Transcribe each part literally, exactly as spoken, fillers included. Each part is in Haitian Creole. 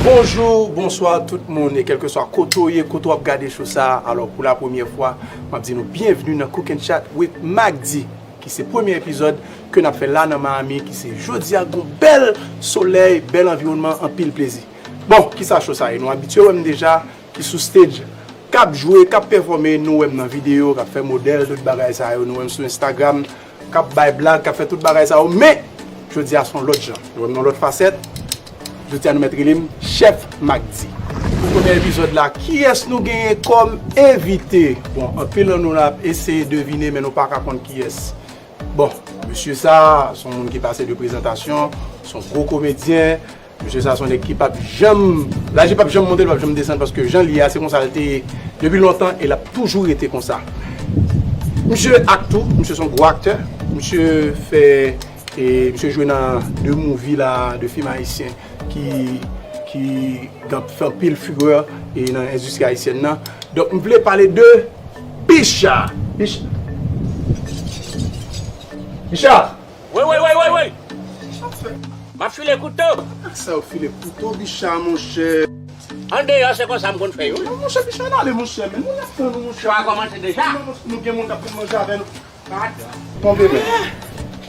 Bonjou, bonswa tout moun, e kèlkeswa kote w ye, kote w ap gade show sa a, alò pou la premyè fwa, m ap di nou byenvni nan Cook and Chat with Mac D, ki se premye epizòd ke n ap fè la nan Miami, ki se jodi a, gon bèl solèy, bèl anviwònman, anpil plezi. Bon, kisa show sa a ye? Nou abitye wè m deja, ki sou stage, k ap jwe, k ap pèfòme, nou wè m nan videyo, k ap fè modèl, tout bagay sa yo, nou wè m sou Instagram, k ap bay blag, k ap fè tout bagay sa yo, men jodi a se yon lòt jan. Nou wè m nan lòt fasèt. Jodi a nou mèt rele m Chèf Mac D. Pou premye epizòd la, kiyès nou genyen kòm envite? Bon, anpil nan nou la ap eseye devine, men nou pa ka konn kiyès. Bon, mesye sa, se yon moun ki pase de prezantasyon, se yon gwo komedyen. Mesye sa, se yon nèg ki p ap janm, laji p ap janm monte, l p ap janm desann, paske jan l ye a, se konsa l te ye depi lontan e l ap toujou rete konsa. Misye ak tou, misye se yon gwo aktè. Misye fè, e, misye jwe nan de movie la, de fim ayisyen ki, ki gen, fè anpil furè e nan endistri ayisyèn nan. Donk, m vle pale de Bicha. Bicha. Bicha! Woy, woy, woy, woy, woy! M ap file kouto. Sa yo file kouto, Bicha, monchè. Andeyò, se konsa m konn fè yo. Non, monchè, Bicha, n ale, monchè, men nou ap tann ou, monchè. Chwa a kòmanse deja. Nou gen moun k ap vin manje avè nou. Tonbe men.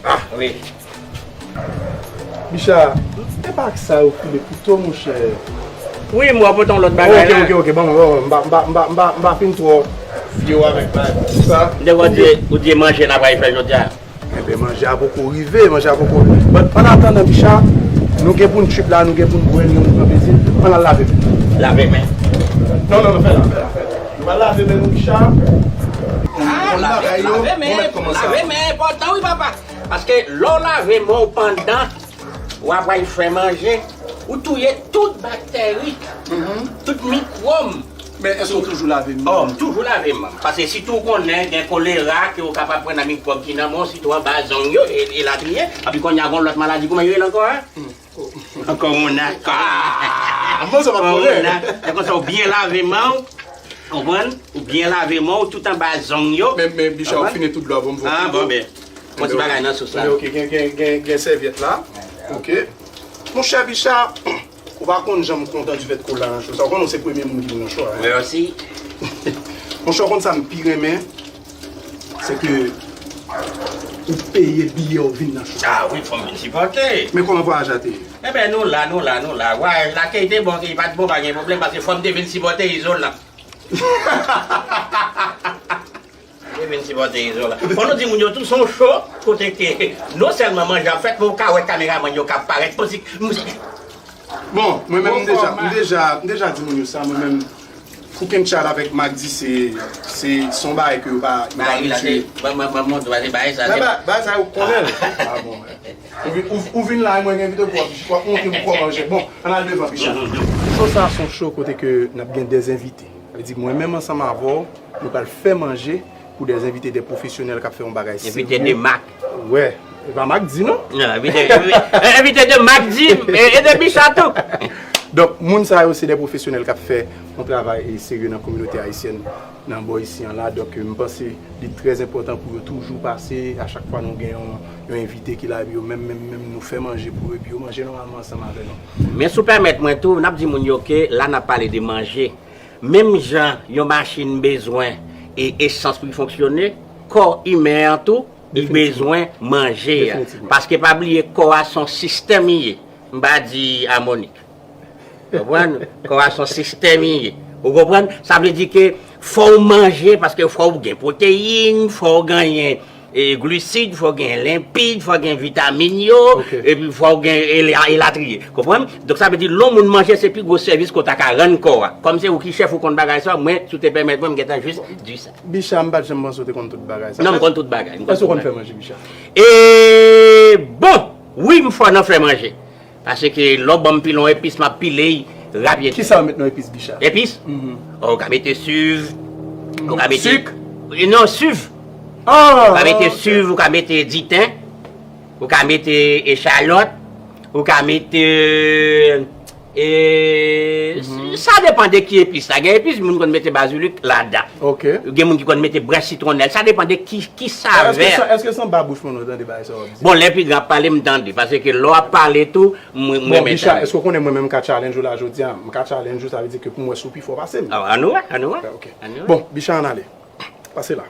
Ah, wi. Bicha, e pa ak sa yo file kouto, monchè. Wi, m wè w pote yon lòt bagay la. Ok, ok, ok, bon, bon, m pa, m pa, m pa, m pa, m pa fin twò fye w avèk bagay sa. M te kwè w di, ou di e manje n ap al fè jodi a. Enben, manje a poko rive, manje a poko rive. But, an atandan, Bicha, nou gen pou n trip la, nou gen pou n bwè, nou gen pou n pran plezi. Ann al lave men. Lave men. Non, non, non, fè la, fè la, fè la. Nou al lave men nou, Bicha. Ah, lave, lave men, lave men enpòtan wi, papa. Paske lè w lave men w pandan w ap al fè manje, ou touye tout bakteri, tout mikwòb. Men èske w toujou lave men? Oh, m toujou lave men. Paske sitou w konnen gen kolera ke w kapab pran nan mikwòb ki nan men w, sitou anba zong yo, e, e latriye. Epi kounye a gon lòt maladi, kòman yo rele ankò a? Kòwona. Ah, mwen sa pa konnen. Kòwona. Se konsa w byen lave men w, konprann? Ou byen lave men w, tout anba zong yo. Men, men, Bicha, ou fini tout dlo a pou m fè. Ah, bon, ben. Bon ti bagay nan sous la. Ok, gen, gen, gen, gen sèvyèt la. Ok. Monchè Bicha, ou pa konn jan m kontan du fait ke w la nan show sa. Ou konnen w se premye moun ki vin nan show a, hein? Mèsi. Monchè, ou konn sa m pi renmen, se ke ou peye biyè ou vin nan show. Ah wi, fò m vin sipòte. Men kòman vwayaj la te ye? Enben, nou la, nou la, nou la. Vwayaj la, ke li te bon, ke li pa t bon, pa gen pwoblèm, paske fò m te vin sipòte Izolan. Li vin sipòte Izolan. Fò nou di moun yo tou, se yon show kote ke non sèlman manje ap fèt, men ou ka wè kameramann yo k ap parèt, mizik, mizik. Bon, mwen menm, m deja, m deja, m deja di moun yo sa, mwen menm, Cook and Chat avèk Mac D, se, se, se yon bagay ke yo pa, yo pa abitye. Bagay sa, se, ba, ba, ba, montre, ba, se bagay sa, se bagay sa, yo konnen l. Ah bon. Ou vin, ou, ou vin la, mwen gen envite pou w ap, w ap montre m kòman manje. Bon, ann al devan, Bicha. Show sa, se yon show kote ke n ap gen de envite. Sa vle di, mwen menm ansanm avè w, nou pral fè manje pou de envite, de pwofesyonèl k ap fè yon bagay serye. Envite de mak. Wè. E pa Mac D, non? Non, envite, envite de Mac D e, e de Bicha tou. Donk, moun sa yo, se de pwofesyonèl k ap fè yon travay, e, serye nan kominote ayisyèn nan bò isi an la. Donk, m panse li trè enpòtan pou yo toujou pase. A chak fwa nou gen yon, yon envite ki la, epi yo menm, menm, menm, nou fè manje pou yo, epi yo manje nòmalman ansanm avè nou. Men si w pèmèt mwen tou, n ap di moun yo ke la n ap pale de manje. Menm jan yon machin bezwen e esans pou l fonksyone, kò imen an tou, li bezwen manje a. Definitivman. Paske pa bliye, kò a se yon sistèm li ye. M pa di amoni. Konprann? Kò a se yon sistèm li ye. Ou konprann? Sa vle di ke fò w manje, paske fò w gen pwoteyin, fò w genyen, e, glisid, fò w gen lenpid, fò w gen vitamin yo, epi fò w gen ela-, elatriye. Konprann? Donk, sa vle di, lè yon moun manje, se pi gwo sèvis ke w ta ka rann kò a. Kòm se ou ki chèf, ou konn bagay sa, mwen, si w te pèmèt mwen, m gentan jis di sa. Bicha, m pa t janm panse w te konn tout bagay sa. Non, m konn tout bagay. Èske w konn fè manje, Bicha? E, bon, wi, m fò nan fè manje. Paske lè w ban m pilon epis, m ap pile l rapid. Kisa w met nan epis, Bicha? Epis? Mhm. Ou ka mete siv, ou ka mete... Sik? E non, siv. Ah, ok. Ou ka mete siv, ou ka mete diten, ou ka mete echalòt, ou ka mete, E sa depan de ki epis la. Gen epis moun konn mete bazilik ladan. Ok. Gen moun ki konn mete branch sitwonnèl. Sa depan de ki, ki savè. Èske se anba bouch mwen ou tande bagay sa w ap di? Bon, lè pi gran ap pale, m tande. Paske lè w ap pale tou, m renmen tande. Bon, Bicha, èske w konnen mwen menm m ka challenge ou la jodi a? M ka challenge ou, sa vle di ke pou mwen si w pi fò pase m. Ann wè, ann wè. Bon, Bicha, ann ale. Pase la.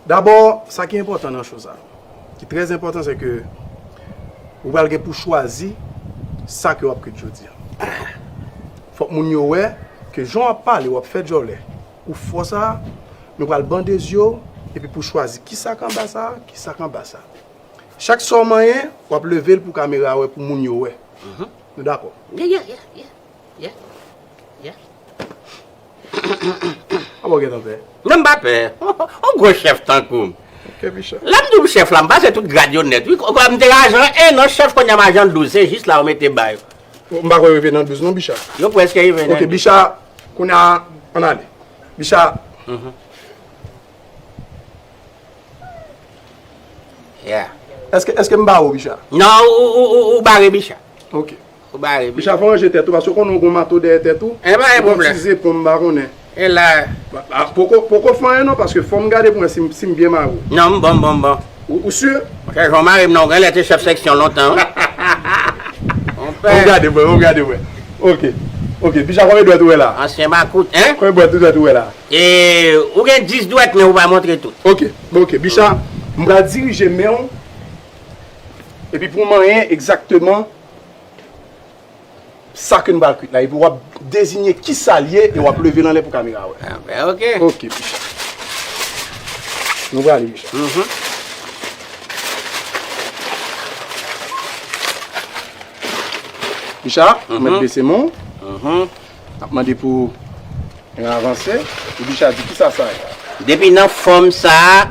Dabò, sa ki enpòtan nan cho sa, ki trè enpòtan, se ke ou pral gen pou chwazi sa ke w ap kwit jodi a. Fòk moun yo wè ke jan w ap pale, w ap fè djòlè, ou fò sa, nou pral bande zye w, epi pou chwazi kisa k anba sa, kisa k anba sa. Chak sa w manyen, w ap leve l pou kamera wè, pou moun yo wè. Nou dakò? Yeah, yeah, yeah, yeah. Yeah. Yeah. Apa w gentan pè? Non, m pa pè. On gwo chèf tankou m. Ok, Bicha. Lè m di w chèf la, m pase tout grad yo nèt. Wi, m te ajan en an chèf, kounye a m ajan douz. Se jis la yo mete ba yo. M pa kwè yo rive nan douz non, Bicha. Yo prèske rive nan douz. Ok, Bicha, kounye a, ann ale. Bicha. Yeah. Èske, èske m ba ou, Bicha? Non, ou, ou, ou, ou bare Bicha. Ok. Ou bare Bicha. Bicha, fò w ranje tèt ou, paske w konnen w gen mato dèyè tèt ou. E pa gen pwoblèm. Ti zepon, m pa konnen. E la. Poko, poko fè anyen non, paske fò m gade pou mwen si, si m byen mare w. Non, m bon, m bon, m bon. Ou, ou si? Chèf, jan w mare m nan, ou genlè te chèf seksyon lontan, wi. Fò m gade mwen, fò m gade mwen. Ok. Ok, Bicha, konbyen dwèt ou wè la? Ansyen makout, en? Konbyen dwèt ou wè la? E, ou gen dis dwèt, men ou pa montre tout. Ok, bon, ok. Bicha, m pral dirije men w. Epi pou w manyen egzakteman sa ke n pral kwit la. Epi w ap deziye kisa l ye e w ap leve l anlè pou kamera wè. Ah, ben, ok. Ok, Bicha. Nou prale, Bicha. Bicha, ou mèt bese men w. N ap mande pou N avanse. Ou Bicha di kisa sa ye? Depi nan fòm sa a,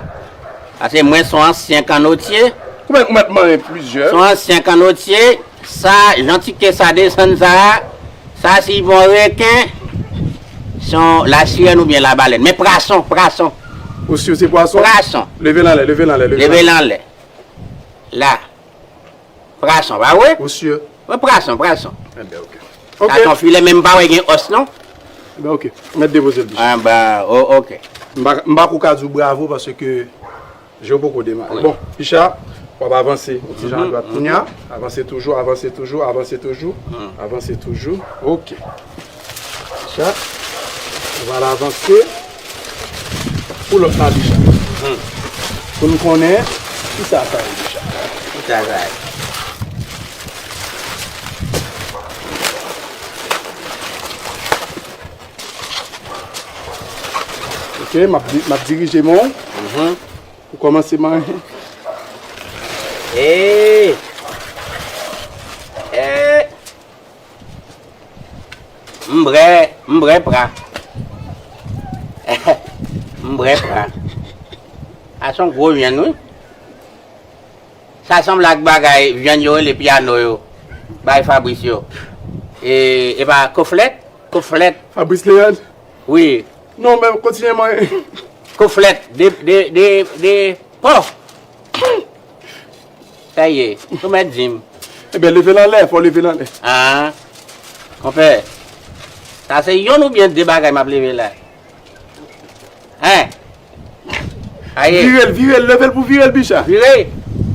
paske mwen se yon ansyen kannotye. Ou mèt, ou mèt manyen plizyè. Se yon ansyen kannotye. Sa, jan ti ke sa desann sa a, sa si yon reken, se yon lasirèn oubyen labalèn. Men prason, prason. Ou si se pwason? Prason. Leve l anlè, leve l anlè, leve l anlè. Leve l anlè. La. Prason, pa vre? Ou si? Wi, prason, prason. Enben, ok. Sa se yon filè, men m pa wè gen os, non? Enben, ok. Mèt depoze l, Bicha. Ah, ben, oh, ok. M pa, m pa ko ka di w bravo paske je w poko demare. Bon, Bicha, w ap avanse yon ti jan adwat kounye a. Avanse toujou, avanse toujou, avanse toujou. Avanse toujou. Ok. Bicha, nou pral avanse pou lòt la, Bicha. Pou n konnen kisa sa ye, Bicha. Kisa sa ye? Ok, m ap di-, m ap dirije men w. Pou kòmanse manyen. Ee! Ee! M brè, m brè pra. M brè pra. Sa se yon gwo vyann, wi. Sa sanble ak bagay vyann yo rele pyano yo. Bay Fabrice yo. E, e pa koflèt? Koflèt. Fabrice Leandre? Wi. Non, men kontinye manyen. Koflèt. De, de, de, de. Po! Sa ye, ou mèt di m. Ebyen, leve l anlè, fò w leve l anlè. Ah, konpè, sa se yonn oubyen de bagay m ap leve la. Hein? Aye. Vire l, vire l, leve l pou vire l, Bicha. Vire.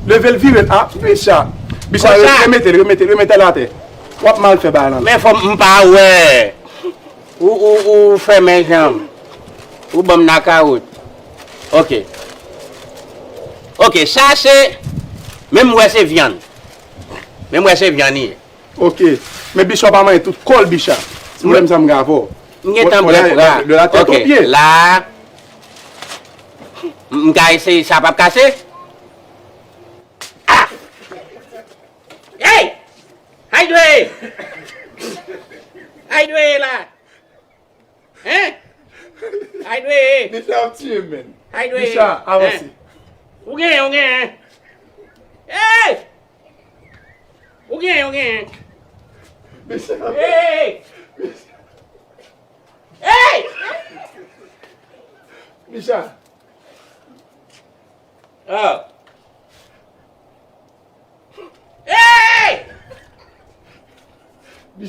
Leve l, vire l. Ah, Bicha. Bicha, remete l, remete l, remete l atè. W ap mal fè bagay la. Men fò m pa wè. Ou, ou, ou fèmen janm. Ou ban m nakawout. Ok. Ok, sa se, men m wè se vyann. Men m wè se vyann li ye. Ok. Men Bicha pa manyen tout kò l, Bicha. Se pwoblèm sa m gen avè w. M gentan brè pra. De la tèt o pye. La. M ka eseye, sa p ap kase? Ah! Hey! Ay dwe! Ay dwe la! Hein? Ay dwe! Bicha ap tiye m, men. Ay dwe! Bicha, avanse. Ou genyen, ou genyen. Hey! Ou genyen, ou genyen. Bicha. Hey! Hey! Bicha. Oh. Hey!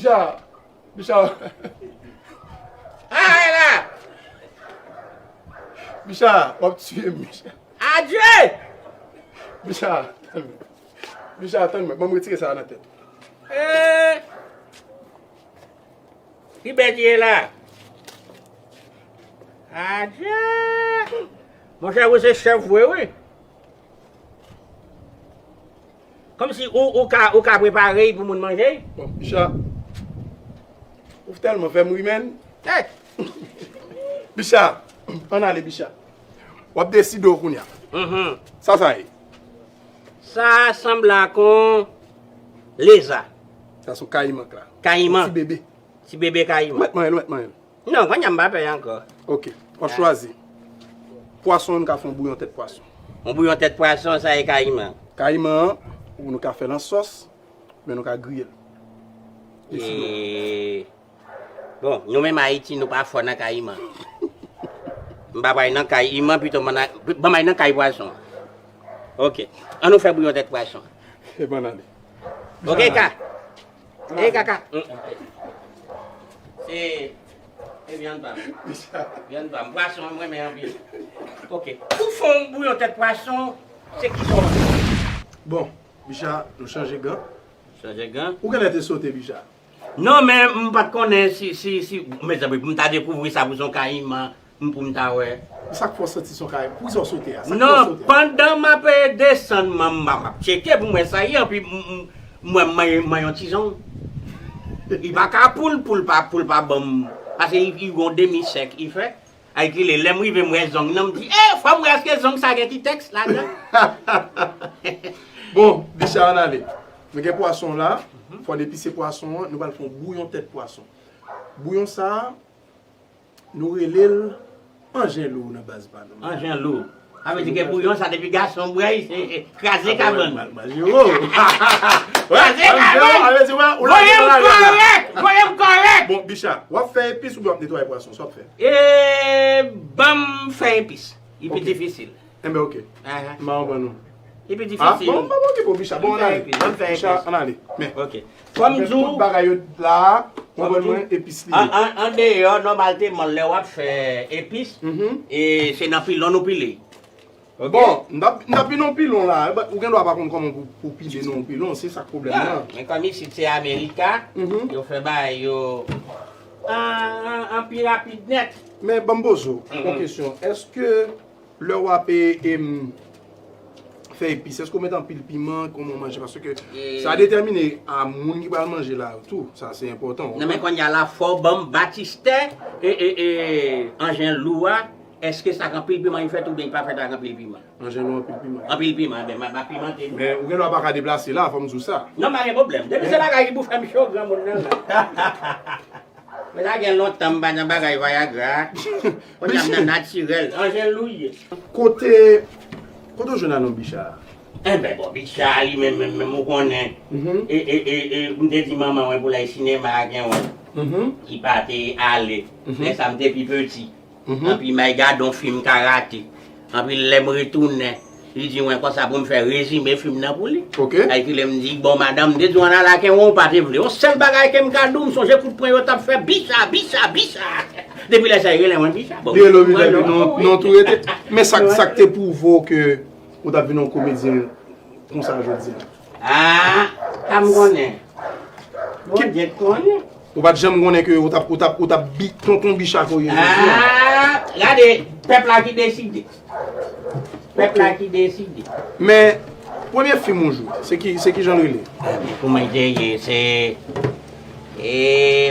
Bicha, Bicha. Arete la! Bicha, w ap tiye m, Bicha. Adye! Bicha, tann mwen. Bicha, tann mwen. Ban m retire sa a nan tèt. Eh! Ki bèt ye la? Adye! Monchè, ou se chèf vre, wi. Kòmsi ou, ou ka, ou ka prepare l pou moun manje l? Bon, Bicha, ou tèlman fè m ri, menn. Hey! Bicha, ann ale, Bicha. W ap deside w kounye a. Mhm. Sa, sa ye? Sa sanble ak yon leza. Sa se yon kayiman k la. Kayiman. Ti bebe. Ti bebe kayiman. Ou mèt manyen l, ou mèt manyen l. Non, kounye a m pa pè ankò. Ok. W ap chwazi. Pwason, nou ka fè yon bouyon tèt pwason. Yon bouyon tèt pwason, sa e kayiman. Kayiman an, ou nou ka fè l an sòs, men nou ka griye l. Deside w. E, bon, nou menm Ayiti, nou pa fò nan kayiman. M pa pral nan kayiman, pito m al nan, ban m al nan kay pwason. Ok. Ann nou fè bouyon tèt pwason. E ban n ale. Ok, ka. E kaka. Se, e vyann pa m. Vyann pa m. Pwason, mwen renmen anpil. Ok. Pou fè yon bouyon tèt pwason, se ki sa w vle? Bon, Bicha, nou chanje gan. Chanje gan? Ou genlè te sote, Bicha. Non, men m pa t konnen si, si, si, mezanmi, pou m ta dekouvri sa pou se yon kayiman, m pou m ta wè. Sa k fè w santi se yon kayiman? Poukisa w sote a? Sa k fè w sote a? Non, pandan m ap, eh, desann, m, m, m ap tcheke pou m wè sa ye, anpi m, m, m wè m manyen, manyen yon ti zong. Li pa ka poul, poul pa, poul pa ban m, paske li, li gon demi sèk, li fè. Ay, kilè, lè m rive, m wè zong nan, m di, eh, fò m wè èske zong sa gen ti tèks ladan. Bon, Bicha, ann ale. Nou gen pwason la, fò n epise pwason an, nou pral fè yon bouyon tèt pwason. Bouyon sa a, nou rele l anjen lou nan baz pa nou. Anjen lou. Sa vle di ke bouyon sa depi gason bwè l, se, eh, kraze kabann. Kraze kabann. Voye m kòrèk, voye m kòrèk. Bon, Bicha, w ap fè epis oubyen w ap netwaye pwason? Sa w ap fè? E, ban m fè epis. Li pi difisil. Enben, ok. M a konprann ou. Li pi difisil. Ah, bon, bon, ok, bon, Bicha, bon, ann ale. Bicha, ann ale. Men. Ok. Fò m di w, tout bagay yo la, mwen, mwen, epis li ye. An, an, andeyò, nòmalman, lè w ap fè epis, e se nan pilon nou pile. Ok? Bon, n ap, n ap vin yon pilon la. Ou gen dwa pa konn kòman pou, pou pile nan yon pilon, se sa k pwoblèm nan. Men kòm isit se Amerika, yo fè bagay yo an, an, an pi rapid nèt. Men ban m poze w yon kesyon. Èske lè w ap, e, em, fè epis, èske w met anpil piman, kòman w manje? Paske sa detèmine a moun ki pral manje la tou. Sa se enpòtan. Non, men kounye a la, fò w ban m batistè, e, e, e, anjen lou a, èske sa k anpil piman li fèt oubyen li pa fèt ak anpil piman? Anjen lou anpil piman. Anpil piman, enben, m ap, m ap pimante l. Men ou gen dwa pa ka deplase la, fò m di w sa. Non, pa gen pwoblèm. Depi se bagay ki pou fè m cho, granmoun nan la. Men sa gen lontan m pa nan bagay Viagra. Kounye a m nan natirèl. Anjen lou ye. Kote, kote w jwenn a non Bicha a? Enben, bon, Bicha li menm, menm, menm, ou konnen. E, e, e, e, m te di manman mwen pou l al sinema ak yon. Li pa te ale. Lè sa m te pi piti. Anpi m al gade yon fim karate. Anpi lè m retounen, li di mwen konsa pou m fè rezime fim nan pou li. Ok. Kalkile m di, bon, madanm, m te di w ann ale ak yon, ou pa te vle. Yon sèl bagay ke m ka di w, m sonje kout pwen yo t ap fè, Bicha, Bicha, Bicha. Depi lè sa, li rele mwen Bicha. Bon, li rele w Bicha, non, non, tou rete. Men sa, sa k te pwouve w ke ou t ap vin yon komedyen konsa jodi a? Ah, pa m konnen. Bondye t konnen. Ou pa t janm konnen ke ou t ap, ou t ap, ou t ap bi, tonton Bicha ke w ye jodi a? Ah, gade, pèp la ki deside. Pèp la ki deside. Men, premye fim ou jwe, se ki, se ki jan l rele? Kouman l te ye, se, e,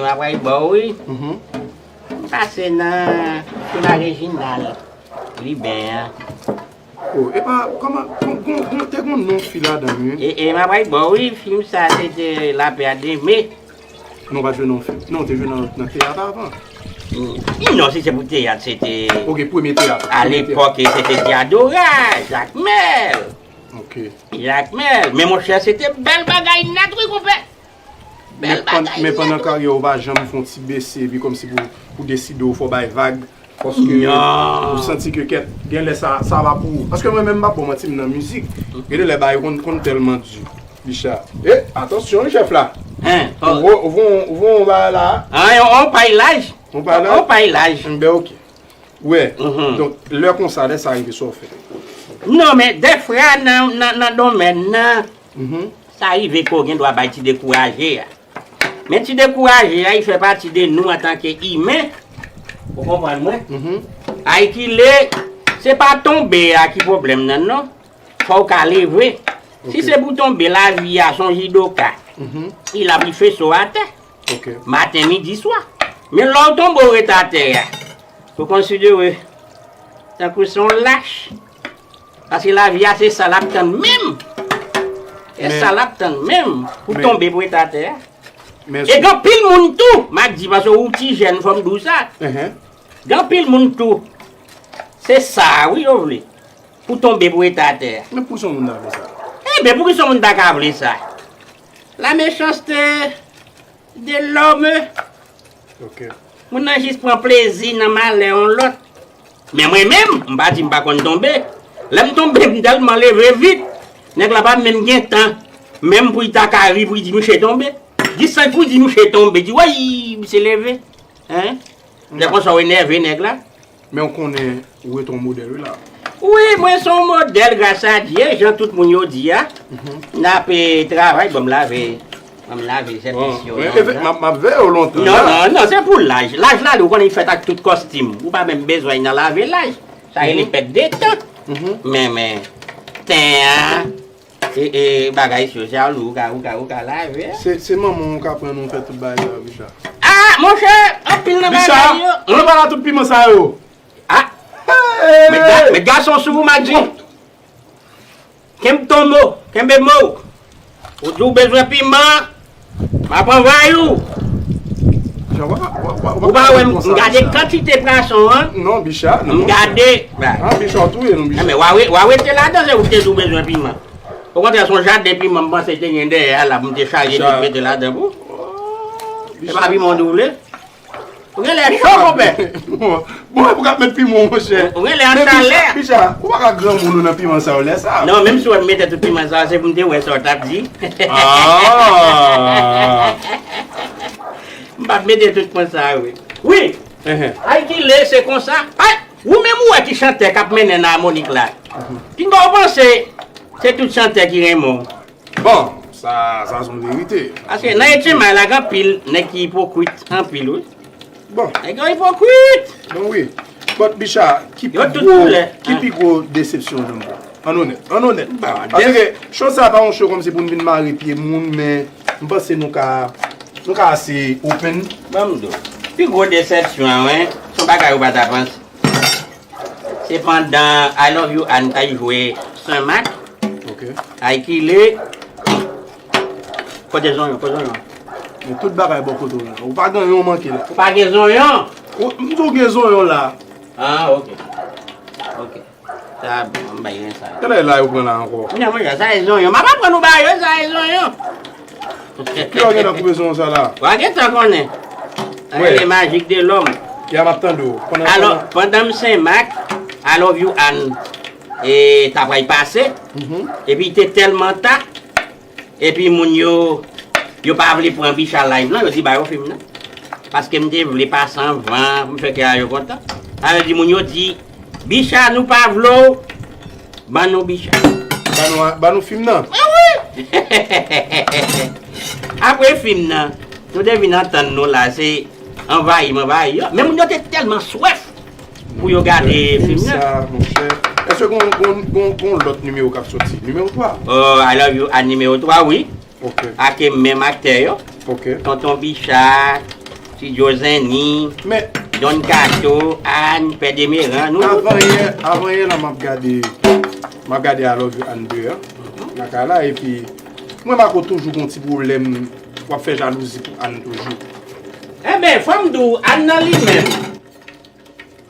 m ap pral ba w, wi. M pase nan, nan Rejinal, Liben an. Oh, epa, kòman, gon, gon, gon, te gon non fi ladan l, wi. E, e, m ap pral ba w, wi, fim sa, se te La Paire d'Aimer. Non, w pa t jwe nan yon fim. Non, w te jwe nan, nan teyat avan. Mm. Non, si se pou teyat, se te... Ok, premye teyat. A lepòk, se te Diadora, Jakmèl. Ok. Jakmèl. Men monchè, se te bèl bagay nèt, wi, konpè. Bèl bagay nèt, wi. Men pandan karyè w, ou pa janm fè yon ti bese, epi kòmsi pou, pou deside w fò w bay vag, paske ou santi ke kèt, gen lè sa, sa pa pou ou. Paske mwen menm, m p ap ba w manti, m nan mizik. Gen de lè bagay konn, konn tèlman di. Bicha. E, atansyon, wi, chèf la. Hein, ou vo- ou vo- ou voye yon bagay la. Ah, yon, yon pay laj. Yon pay laj? Yon pay laj. Enben, ok. Wè. Mhm. Donk, lè konsa, lè sa rive, sa w fè? Non, men dèfwa nan, nan, nan domèn nan, mhm, sa rive ke w gen dwa bay ti dekouraje a. Men ti dekouraje a, li fè pati de nou antanke imen. Ou konprann mwen? Mhm. Ay ki lè, se pa tonbe a ki pwoblèm nan, non. Fò w ka leve. Si, ok, se pou tonbe, lavi a se yon jidoka. Mhm. Li la pou l fese w atè. Ok. Maten, midi, swa. Men lè w tonbe, w ret atè a, ou konsidere tankou se yon lach. Paske lavi a se sa l ap tann menm. Se sa l ap tann menm. Pou tonbe, pou ret atè a. E gen anpil moun tou, m ap di, paske ou ti jèn, fò m di w sa. Gen anpil moun tou, se sa, wi, yo vle. Pou tonbe, pou ret atè a. Men poukisa yon moun ta vle sa? Enben, poukisa yon moun ta ka vle sa? La méchanceté de l'homme. Ok. Moun nan jis pran plezi nan malè yon lòt. Men mwen menm, m pa di m pa konn tonbe. Lè m tonbe, m tèlman leve vit, nèg la pa menm gen tan menm pou l ta ka ri, pou l di misye tonbe. Jis tankou di misye tonbe, di, woy, misye leve. Hein? Lè konsa w enève nèg la. Men w konnen ou ret yon modèl, wi, la. Wi, mwen se yon modèl, gras a Dye, jan tout moun yo di a. Mhm. N ap, eh, travay, ban m lave, ban m lave sèvis yo. Bon, men non, efek-, m ap, m ap veye w lontan, non, la. Non, non, se pou laj. Laj la, ou konnen, li fèt ak tout kòstim. Ou pa menm bezwen nan lave laj. Sa rele, mhm, pèt de tan. Mhm. Men, men, ten an, e, e, bagay sosya, ou ka, ou ka, ou ka lave. Se, se manman w ka pran nou fè tout bagay sa yo, Bicha. Ah, monchè, anpil nan bagay yo. Bicha, ou pa la tout piman sa yo. Ah! Hey! Met ga-, met gason sou ou, Maggi. Kenbe ton mo, kenbe mo. Ou di w bezwen piman, m ap anvayi w. Ou pa wè m gade kantite pwason an? Non, Bicha, non. M gade. Ah, Bicha, w touye nou, Bicha. Men w a re-, w a rete ladan, se ou ki te di w bezwen piman. Okontrè, se yon jaden piman m panse te gen dèyè a la, pou m te chaje tout mete ladan pou ou. Se pa piman w di w vle? Ou genlè cho, konpè. Bon, bon, ou ka met piman, monchè. Ou genlè an chalè. Bicha, ou pa ka granmoun ou nan piman sa yo lè sa. Non, menm si w wè m mete tout piman sa yo, se pou m te wè sa w t ap di. Ah! M p ap mete tout piman sa yo, wi. Wi. Ay ki lè, se konsa. Ay, ou menm ou wè ki chantè k ap mennen nan amonik la. Pinga w panse se tout chantè ki renmen w. Bon, sa, sa se yon verite. Paske nan H M I la, gen anpil nèg ki ipokrit, anpil, wi. Bon. Nèg yo ipokrit. Bon, wi. But, Bicha, ki pi gwo, ki pi gwo desepsyon w jwenn? Ann onèt, ann onèt. Paske show sa pa yon show kòmsi pou n vin mare pye moun, men m panse nou ka, nou ka ase open. Ban m di w. Pi gwo desepsyon an, wi, se yon bagay ou pa ta panse. Se pandan I Love You Ann t al jwe Sen Mak. Ok. Ay ki lè. Kote zonyon, kote zonyon? Men tout bagay bò kote w la. Ou pa gen yon manke la. Ou pa gen zonyon? Ou, m di w gen zonyon la. Ah, ok. Ok. Sa bon, m bay ren sa. Kèlè la yo pran la ankò? Non, mwen, sa e zonyon. M ap aprann ou bagay yo, sa e zonyon. Kilè w gentan koupe zonyon sa la? W a gentan konnen. Sa rele majik de lòm. Ya, m ap tande w. Alò, pandan m Sen Mak, I Love You Ann, e, ta pral pase, epi li te tèlman ta, epi moun yo, yo pa vle pran Bicha live non, yo di ba yo fim nan. Paske m te vle pase anvan, pou m fè kè a yo kontan. Sa vle di moun yo di, Bicha, nou pa vle w, ban nou Bicha. Ban nou, ban nou fim nan. Ah wi! Apre fim nan, nou te vin antann nou la, se anvayi m anvayi yo. Men moun yo te tèlman swèf pou yo gade fim nan. Sa, monchè. Èske gon, gon, gon, gon lòt nimewo k ap soti? Nimewo twa? Oh, I Love You Ann nimewo twa, wi. Ok. Ak menm aktè yo. Ok. Tonton Bicha, Ti Djo Zenny, men Don Kato, Ann, Pè Demeran, nou. Avan yè, avan yè la, m ap gade, m ap gade I Love You Ann de a. Nan kay la, epi mwen, Marco, toujou gon ti pwoblèm, w ap fè jalouzi pou Ann toujou. Enben, fò m di w, Ann nan li menm.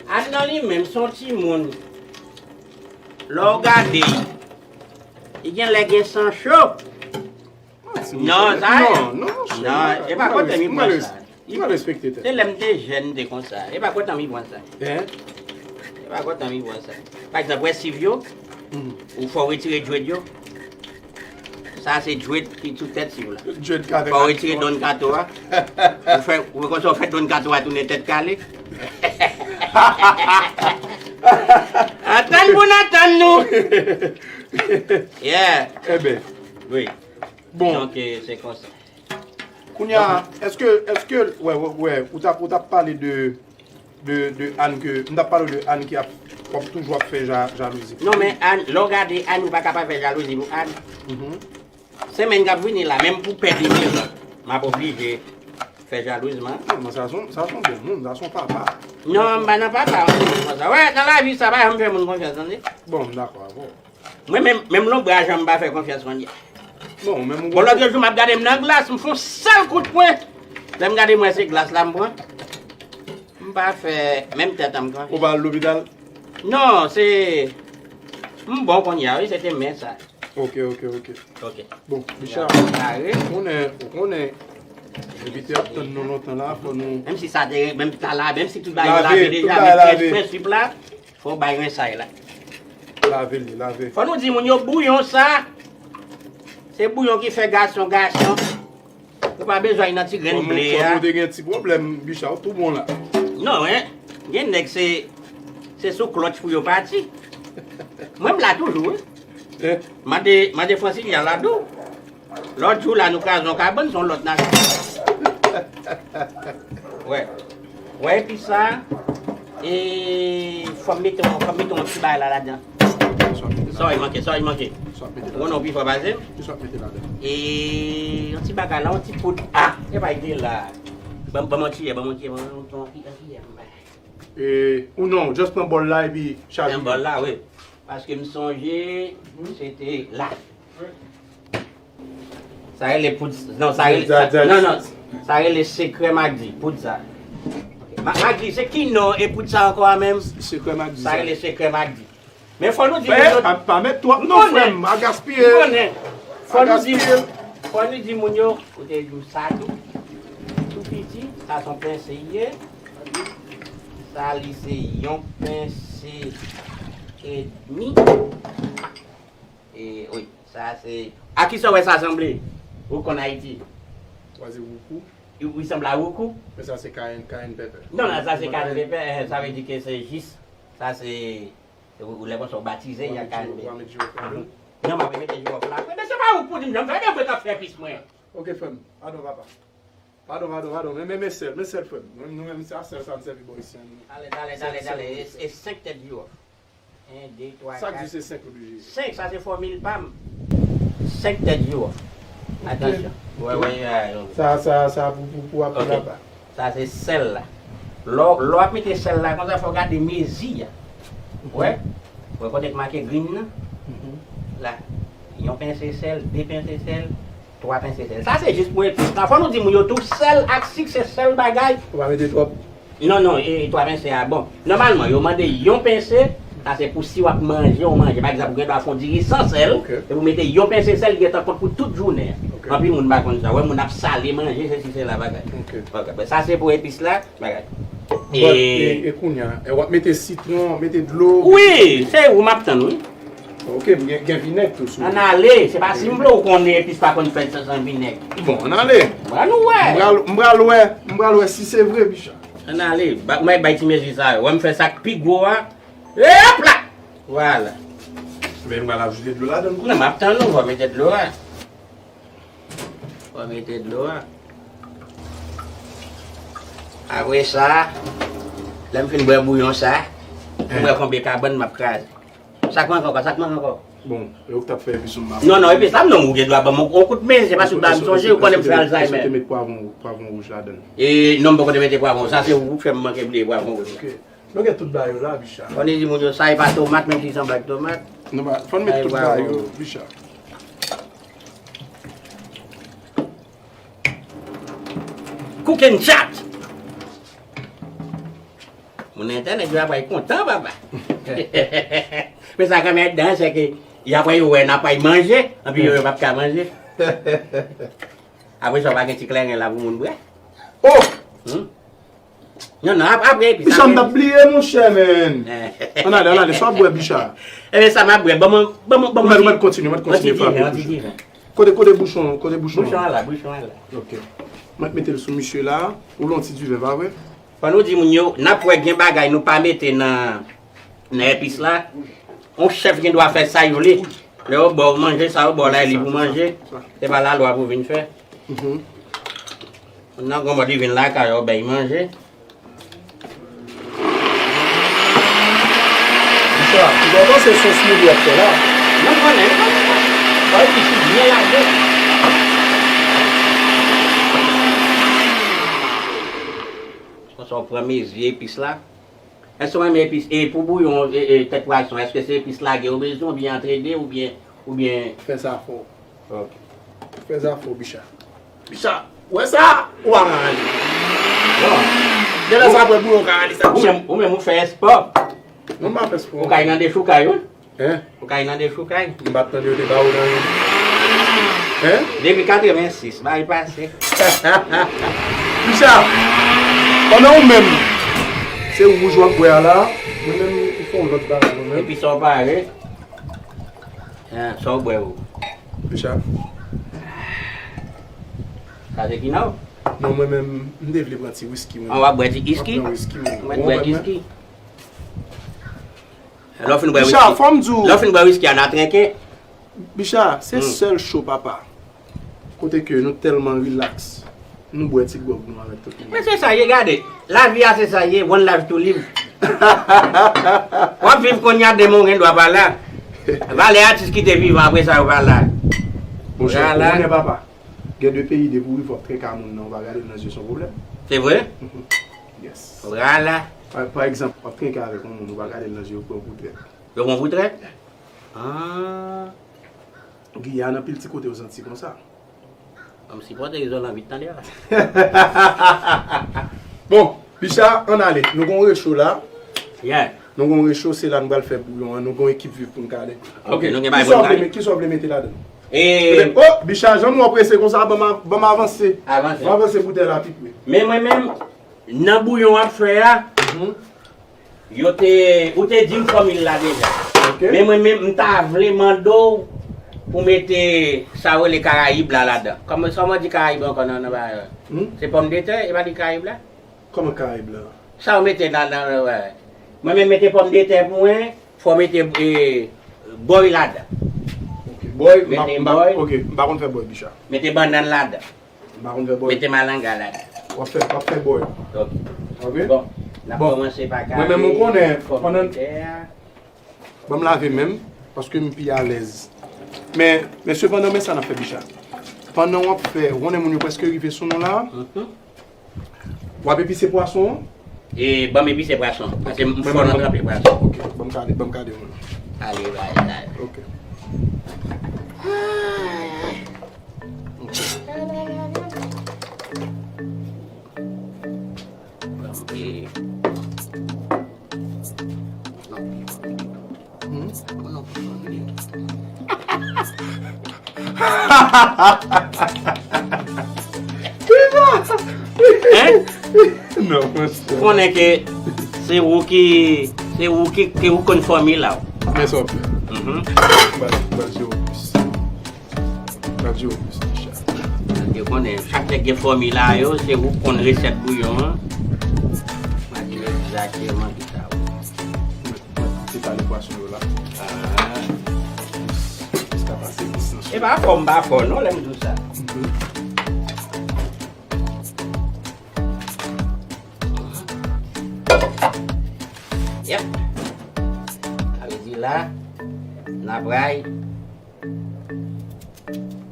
Ann nan li menm, se yon timoun. Lè w gade, li gen lè gen san cho. Non, sa non, non, non, e pa kontan m pran sa. Ou mal respekte tèt. Se lè m te jèn, m te konsa. E pa kontan m pran sa. E pa kontan m pran sa. Pa egzanp, wè siv yo, ou fò w retire dread yo. Sa se djwèt ki sou tèt si w la. Djwèt k avèk Fò w retire Don Kato a. Ou fè, ou konsa w fè Don Kato a tounen tèt kale. Antann pou n antann nou. Yeah. Eben. Wi. Bon. Donk, eh, se konsa. Kounye a, èske, èske, wè, wè, wè, ou t ap, ou t ap pale de, de, de Ann ke, m t ap pale de Ann ki ap, k ap toujou ap fè ja-, jalouzi. Non, men Ann, lè w gade Ann, ou pa ka pa fè jalouzi pou Ann. Mhm. Semèn k ap vini la, menm pou pèdi mil, m ap oblije fè jalouz, man. Non, men sa se yon, sa se yon bon moun, sa se yon papa. Non, m pa nan papa, yon moun konsa. Wè, nan lavi, sa pa janm fè moun konfyans, tande. Bon, m dakò avè w. Mwen menm, menm lonbraj an m pa fè konfyans kounye a. Bon, menm ou Bon, lòt jou m ap gade m nan glas, m fè yon sèl kout pwen. Lè m gade m wè se glas la m pran. M pa fè menm tèt an m konfyans. Ou pa al lopital? Non, se, m bon kounye a, wi, se te men sa. Ok, ok, ok. Ok. Bon, Bicha, ou konnen, ou konnen, envite ap tann nou lontan la, fò nou Menm si sa te, menm ta la, menm si tout bagay lave deja, men prensip la, fò w bay rensay la. Lave li, lave. Fò nou di moun yo bouyon sa, se bouyon ki fè gason gason. Ou pa bezwen nan ti grenn ble a. Fò nou te gen ti pwoblèm, Bicha, ou tou bon la. Non, en. Gen nèg se, se sou klòtch pou yo pati. Mwen m la toujou, wi. Eh. Mande, mande Fransili a la dou. Lòt jou la, nou kraze yon kabann, se yon lòt nasyon. Wè. Wè, epi sa, e, fò m mete yon, fò m mete yon ti bagay la ladan. Sa w ap mete la? Sa w manke, sa w manke. Sa w ap mete la? Ou konnen w pi fò pase m. Ki sa w ap mete ladan? E, yon ti bagay la, yon ti poud. Ah, e pa ide la. Ban, ban m yon kiyè, ban m yon kiyè, ban m yon kiyè, ban m yon kiyè. E, ou non, just pran bòl la epi chaje. Pran bòl la, wi. Paske m sonje, se te la. Sa rele poud, non, sa rele, sa, non, non, sa rele sekrè Magdi, poud sa. Ok. Ma-, Magdi, se ki non e poud sa ankò a menm? Sekrè Magdi. Sa rele sekrè Magdi. Men fò nou di moun yo, pa, pa met twòp non, frè m, a gaspiye. M konnen. Fò nou di, fò nou di moun yo, ou te di m sa tou. Tou piti, sa se yon pense ye. Sa li se yon pense edmi. E, wi, sa se, a kisa w wè sa sanble? Ou konn Ayiti? Ou pa di woukou? Wi, wi, sanble a woukou. Men sa se kayenn, kayenn pèpè. Non, non, sa se kayenn pèpè, eh, sa vle di ke se jis, sa se, se ou, ou lè konsa w batize, y a kayenn pèpè. Ou pa met jiwòf ladan? Non, m ap mete jiwòf la. Men se pa woukou di m, jan m fè de vre k ap fè epis mwen. Ok, frè m. Padon, papa. Padon, padon, padon. Men, men, men sèl, men sèl, frè m. Nou menm, nou menm, se a sèl sa n sèvi bò isi an. Alèz, alèz, alèz, alèz. E, e senk tèt jiwòf. En, de, twa, kat. Sa k di se senk oblije? Senk, sa se fòmil pa m. Senk tèt jiwòf. Ok. Atansyon. Wè, wè, wè, wè. Sa, sa, sa pou, pou, pou apre laba. Sa se sèl la. Lè w, lè w ap mete sèl la konsa, fò w gade mezi a. Wè? Wè kote k make green nan? Mhm. La. Yon pense sèl, de pense sèl, twa pense sèl. Sa se jis pou epis la. Fò nou di moun yo tou, sèl ak sik se sèl bagay. Ou pa mete twòp. Non, non, e, e twa pense a bon. Nòmalman, yo mande yon pense, sa se pou si w ap manje, yon manje. Pa egzanp, ou gen dwa fè yon diri san sèl, ok, epi w mete yon pense sèl, li gentan kont pou tout jounen an. Ok. Anpil moun pa konn sa. Wè, moun ap sale manje, se si, se la bagay. Ok. Ok, ben, sa se pou epis la, bagay. But, e, e, e kounye a, e w ap mete sitwon, mete dlo. Wi, se ou m ap tann, wi. Ok, gen, gen vinèg tou sou. Ann ale, se pa si m vle ou konnen epis pa konn fèt san, san vinèg. Bon, ann ale. Bon, nou wè. M pral, m pral wè, m pral wè si se vre, Bicha. Ann ale, ba, mwen bay ti mezi sa yo. Wè m fè sa k pi gwo a. E hop la! Vwala. Men m pral ajoute dlo ladan l. Non, m ap tann ou, fò mete dlo a. Fò mete dlo a. Apre sa, lè m fin bwè bouyon sa, m bwè konbe kabann, m ap kraze. Sa k manke ankò, sa k manke ankò? Bon, e ou k t ap fè epis ou m pa... Non, non, epis la, non, ou gen dwa ban m yon kout men, se pa sou ta m sonje, ou konnen m fè Alzheimer. Èske w te met pwavwon, pwavwon wouj ladan l? E non, m poko te mete pwavwon, sa se ou k fè m manke bliye pwavwon wouj la. Ok. Nou gen tout bagay yo la, Bicha. Fò n di moun yo, sa e pa tomat, menm si li sanble ak tomat. Nou pa, fò n met tout bagay yo, Bicha. Cooking chat! Moun entènèt yo ap pral kontan, papa. Men sa k anmèdan, se ke y ap pral wè n ap pral manje, anpi yo, yo p ap ka manje. Apre sa, pa gen ti kleren la pou moun bwè. Oh! Hmm? Non, non, ap-, apre, epi sa. Bicha, m t ap bliye, monchè, men. Ann ale, ann ale, sa w ap bwè, Bicha? Ebyen, sa m ap bwè, ban mwen, ban mwen, ban mwen. Ou mèt kontinye, ou mèt kontinye fè ap bwè. Yon ti diven, yon ti diven. Kote, kote bouchon, kote bouchon? Bouchon an la, bouchon an la. Ok. Mwen mete l sou misye la, ou lon ti diven, pa vre? Fò nou di moun yo, n ap wè gen bagay nou pa mete nan, nan epis la. On chèf gen dwa fè sa l vle. Lè yo ba w manje, sa yo ba w la, e li pou manje. Se pa lalwa pou vin fè. Mhm. Nan gon mòd li vin lakay ou bay manje. Sa, ou pa panse se yon smoothie w ap fè la? Non, m konnen, m konnen. Wè, ki sou byen lage. Konsa w pran mezi epis la. Èske w renmen epis, e pou bouyon, e, e, tèt pwason, èske se epis lage ou bezwen, oubyen antrede, oubyen, oubyen Fè sa fò. Ok. Fè sa fò, Bicha. Bicha, ou wè sa? Ou pa ka ale. Bon. Genlè sa apre bouyon ka ale sa, Bicha. Ou menm, ou menm ou fè espò. Mwen pa fè espò. Ou ka nan dechoukay, wi. Hein? Ou ka nan dechoukay. M pa t tande yo te ba ou nan yon. Hein? Depi katrevensis, bagay pase. Bicha, pandan ou menm, se wouj w ap bwè a la, mwen menm, m fè yon lòt bagay mwen menm. Epi sa w pare. Hein, sa w bwè ou? Bicha. Sa se ki nan ou? Non, mwen menm, m te vle pran ti wiski mwen. An w ap bwè ti iski? M ap pran wiski mwen. Mwen bwè iski. Lè w fin bwè wiski. Bicha, fò m di w. Lè w fin bwè wiski a, n a trinke. Bicha, se sèl cho papa. Kote ke nou tèlman rilaks, nou bwè ti gwòg nou avèk tout moun. Men se sa ye, gade. Lavi a se sa ye, one life to live. W ap viv kounye a, demen w gen dwa pa la. Valè atis ki te vivan apre sa yo pa la. Monchè, ou konnen papa, gen de peyi depi w rive w ap trenke a moun nan, ou pa gade l nan zye, se yon pwoblèm. Se vre? Yes. Vwala. Pa, pa egzanp, w ap trenke avèk yon moun, ou pa gade l nan zye, ou pran pou trèt. Yo pran pou trèt? Ah. Giyàn, anpil ti kote yo santi konsa. Ban m sipòte Izolan vit tande a. Bon, Bicha, ann ale. Nou gon recho la. Yeah. Nou gon recho, se la nou pral fè bouyon an. Nou gon ekip viv pou n kale. Ok, nou gen bagay pou n kale. Kisa w vle mete ladan? E oh, Bicha, jan nou prese konsa, ban m a-, ban m avanse. Avanse. Ban m avanse boutèy la pi pre. Men mwen menm, nan bouyon w ap fè a, yo te, ou te di m fòmil la deja. Ok. Men mwen menm, m ta vle mande w pou mete sa yo rele Karayib la ladan. Kòman, kòman di Karayib ankò nan, nan bagay la? Hmm? Se pòmdetè, e pa li Karayib la? Kòman Karayib la? Sa yo mete nan, nan, nan, wè. Mwen menm mete pòmdetè pou mwen, fò w mete, e, bòy ladan. Ok, bòy, m pa, mete m pa, bòy. Ok, m pa konn fè bòy, Bicha. Mete bannann ladan. M pa konn fè bòy. Mete malanga ladan. W ap fè, w ap fè bòy. Ok. Ok? Bon, n ap kòmanse pa kale pòmdetè a. Bon. Mwen menm, ou konnen, pandan, ban m lave men m, paske m pi alèz. Men, men sepandan, men sa n ap fè, Bicha. Pandan w ap fè, ou konnen moun yo prèske rive sou nou la. Mhm. W ap epise pwason an? E, ban m epise pwason. Paske m fò nan tranpe pwason. Ok, ban m kale, ban m kale yon. Ale, bay, bay. Ok. Ok. Ban m, e, Hein? Non, monchè. Ou konnen ke se ou ki, se ou ki, ke ou konn fòmil la. Men sa w ap fè. Mhm. Bal, bal je w plis. Bal je w plis, Bicha. Ou konnen, chak nèg gen fòmil la yo, se ou konn resèt bouyon an. Mwen di egzakteman ki sa ou. Etale pwason yo la. Ah. Plis ta pase plis nan. E pa fò, m pa fò, non, lè m di w sa. Mhm. Yep. Sa vle di la, n ap ray.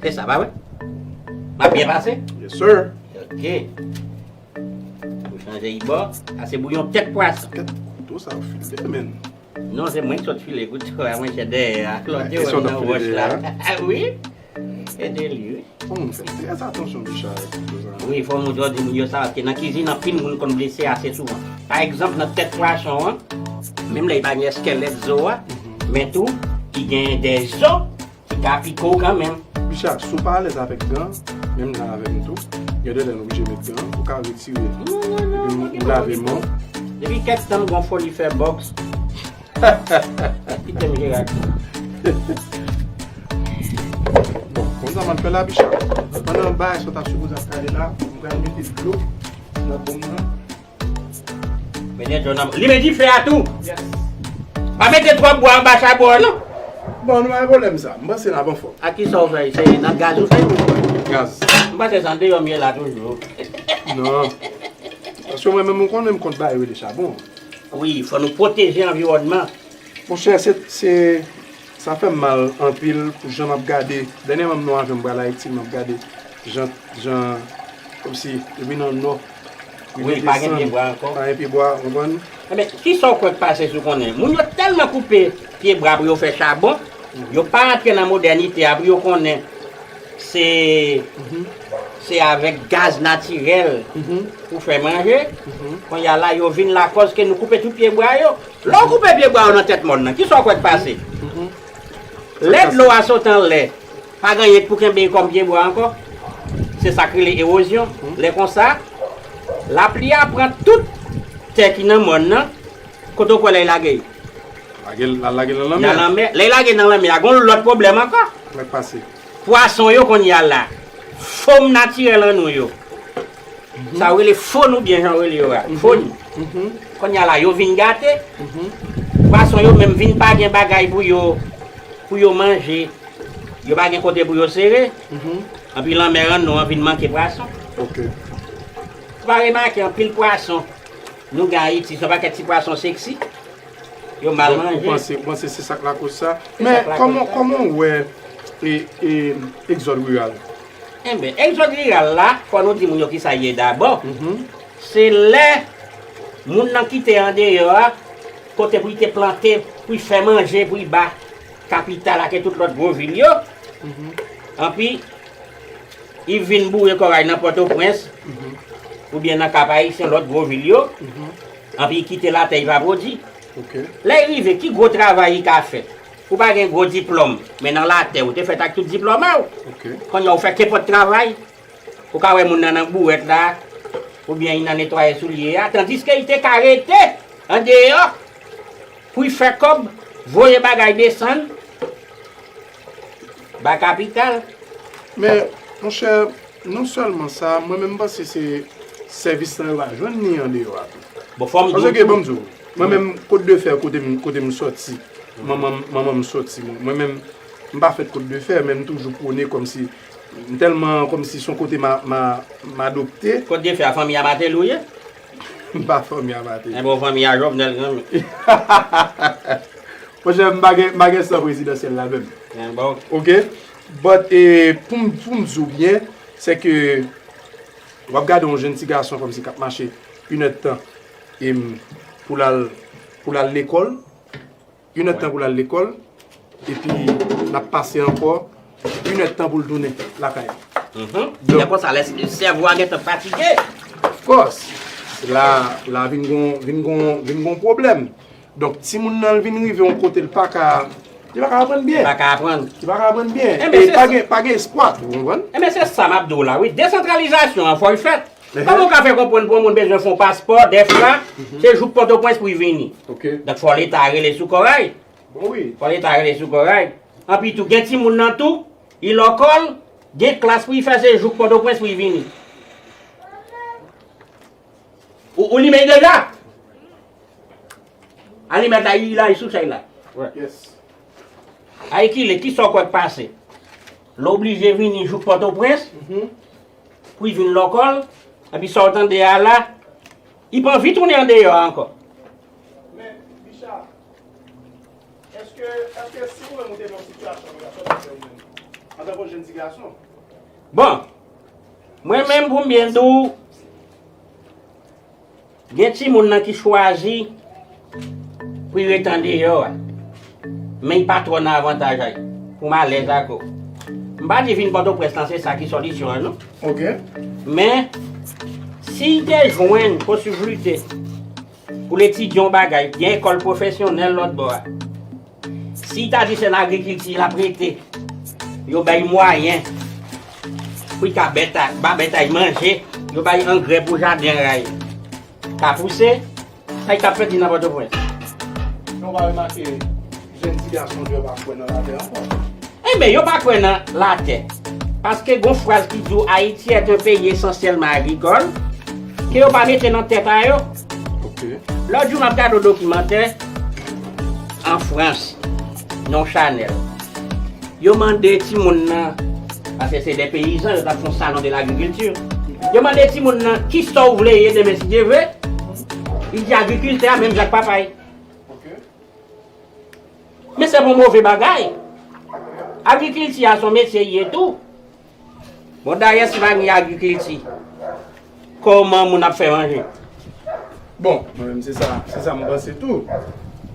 Se sa, pa vre? M ap byen pase? Yes, sir. Ok. Pou chanje ibò, sa se bouyon tèt pwason. Kouto sa yo file, men. Non, se mwen ki sot file kouto a, monchè, dèyè a. Lòt yo nan wòch la. Wi. Ede li, wi. Fò moun fè trè atansyon, Bicha, avèk kouto sa. Wi, fò moun, jodi moun yo sa, paske nan kizin, anpil moun konn blese ase souvan. Pa egzanp, nan tèt pwason an, menm lè li pa gen èskèlèt zo a, men tou, li gen de zo, ki ka pike w kanmenm. Bicha, si w pa alèz avèk gan, menm jan avè m tou, gen de lè nou oblije met gan, ou ka retire. Non, non, non, epi ou lave men w. Depi kèk tan m gon foli fè bòks. Kite m jere ak sa. Bon, bon, Sa m ap fè la, Bicha. Pandan bagay sa w t ap sipoze ap gade la, m pral mete dlo nan pòm nan. Mennen John ap limen dife a tou. Pa mete twòp bwa anba chabon an, non. Bon, nou pa gen pwoblèm sa. M panse n ap anfòm. A ki sa w fè? Se nan gaz ou fè? Gaz. M panse se andeyò m ye la toujou. Non. Paske mwen menm, ou konnen m kont bagay rele chabon. Wi, fò nou pwoteje anviwònman. Monchè, se, se, sa fè m mal anpil pou jan m ap gade. Dènyèman, m nou avè m pral Ayiti, m ap gade jan, jan, kòmsi, depi nan nò, rive desann, pa gen pye bwa ankò. Pa gen pye bwa, w konprann? Ebyen, kisa w kwè k pase si w konnen? Moun yo tèlman koupe pye bwa pou yo fè chabon, yo pa antre nan modènite a pou yo konnen se, se avèk gaz natirèl pou fè manje. Kounye a la, yo vin lakòz ke nou koupe tout pye bwa yo. Lè w koupe pye bwa yo nan tèt mòn nan, kisa w kwè k pase? Lè dlo a sot anlè, pa gen anyen k pou kenbe kòm pye bwa ankò. Se sa k rele ewozyon. Lè konsa, lapli a pran tout tè ki nan mòn nan, kote w kwè lè l lage? Lage l, l al lage l nan lanmè. Nan lanmè. Lè l lage nan lanmè a, gen yon lòt pwoblèm ankò. Sa k pase? Pwason yo kounye a la, fon natirèl an nou yo. Sa yo rele fon oubyen jan yo rele yo a. Fon. Kounye a la, yo vin gate. Pwason yo menm vin pa gen bagay pou yo, pou yo manje. Yo pa gen kote pou yo sere. Anpi lanmè an nou an vin manke pwason. Ok. Ou pa remake anpil pwason nou gen Ayiti, se yon pakèt ti pwason seksi. Yo mal manje. Ou panse, ou panse se sa k lakoz sa? Men kòman, kòman w wè e, e, egzòd riral? Enben, egzòd riral la, fò nou di moun yo kisa l ye dabò. Se lè moun nan kite andeyò a, kote pou li te plante, pou li fè manje, pou li ba kapital ak tout lòt gwo vil yo. Anpi, li vin boure kòray nan Pòtoprens, oubyen nan Kap Ayisyen, lòt gwo vil yo. Anpi, li kite latè, li pa pwodui. Ok. Lè l rive, ki gwo travay li ka fè? Ou pa gen gwo diplòm, men nan latè, ou te fèt ak tout diplòm a w. Ok. Kounye a, ou fè kenpòt travay. Ou ka wè moun nan nan bouwèt la, oubyen li nan netwaye soulye a, tandiske li te ka rete andeyò pou l fè kòb, voye bagay desann ba kapital. Men, monchè, non sèlman sa, mwen menm m panse se sèvis lan yo pa jwenn li andeyò a tou. Bon, fò m di w tou. Paske, ban m di w, mwen menm, Côte de Fer, kote m, kote m sòti, manman m, manman m sòti, mwen, mwen menm, m pa fèt Côte de Fer, men m toujou pwone kòmsi, m tèlman kòmsi se yon kote m a, m a, m adopte. Côte de Fer, fanmi a Martelly ou ye? M pa fanmi a Martelly. Enben, w fanmi a Jovenel, zanmi. Monchè, m pa gen, m pa gen san prezidansyèl la menm. Enben. Ok? But, e, pou m, pou m di w byen, se ke w ap gade yon jèn ti gason kòmsi k ap mache inèdtan, e, pou l al, pou l al lekòl. Inèdtan pou l al lekòl, epi l ap pase ankò inèdtan pou l tounen lakay li. Mhm. Donk, lè konsa, lè sèvo a gentan fatige. Of course. La, la vin gon, vin gon, vin gon pwoblèm. Donk, timoun nan vin rive yon kote l pa ka, li pa ka aprann byen. Li pa ka aprann. Li pa ka aprann byen. Enben, e pa gen, pa gen espwa tou, ou konprann? Enben, se sa m ap di w la, wi. Desantralizasyon an, fò l fèt. Kòman w ka fè konprann pou yon moun bezwen fè yon paspò, dèfra, se jouk Pòtoprens pou l vini? Ok. Donk, fò Leta rele sou kòray. Bon, wi. Fò Leta rele sou kòray. Anpi tou, gen timoun nan tou, li lòkòl, gen klas pou l fè, se jouk Pòtoprens pou l vini. Ou, ou limen deja? Alimèt la, li la, li sou chay la. Yes. Ay kile, kisa w kwè k pase? L oblije vini jouk Pòtoprens, pou l vin lòkòl, epi sa w tande a la, li pa anvi tounen andeyò a ankò. Men, Bicha, èske, èske si ou menm ou te nan sitiyasyon sa, sa w t ap fè ou menm? Antanke yon jèn ti gason? Bon, mwen menm pou m byen di w, gen timoun nan ki chwazi pou l ret andeyò a. Men l pa twò nan avantaj a l. Pou m alèz ak ou. M pa di vin Pòtoprens lan se sa ki solisyon an, non. Ok. Men, si l te jwenn posiblite pou l etidye yon bagay, gen ekòl pwofesyonèl lòt bò a. Si l ta di se nan agrikilti l ap rete, yo bay mwayen pou l ka bèt a, ba bèt a l manje, yo bay angrè pou jaden a l ka pouse, sa l t ap fè di nan Pòtoprens. Ou pa remake jèn ti gason yo pa kwè nan latè ankò? Enben, yo pa kwè nan latè. Paske gon fraz ki di w Ayiti est un pays essentiellement agricole, ke yo pa mete nan tèt a yo. Lòt jou, m ap gade yon dokimantè an Frans, nan yon chanèl. Yo mande timoun nan, paske se de peyizan, yo t ap fè yon salon de lagrikilti. Yo mande timoun nan, "Kisa w vle ye demen, si Dye vle?" Li di, "Agrikiltè, menm jan ak papa l." Men se yon move bagay. Agrikilti a se yon metye li ye tou. Bon, dayè, si pa gen agrikilti, kòman moun ap fè manje? Bon, mwen menm, se sa, se sa m panse tou.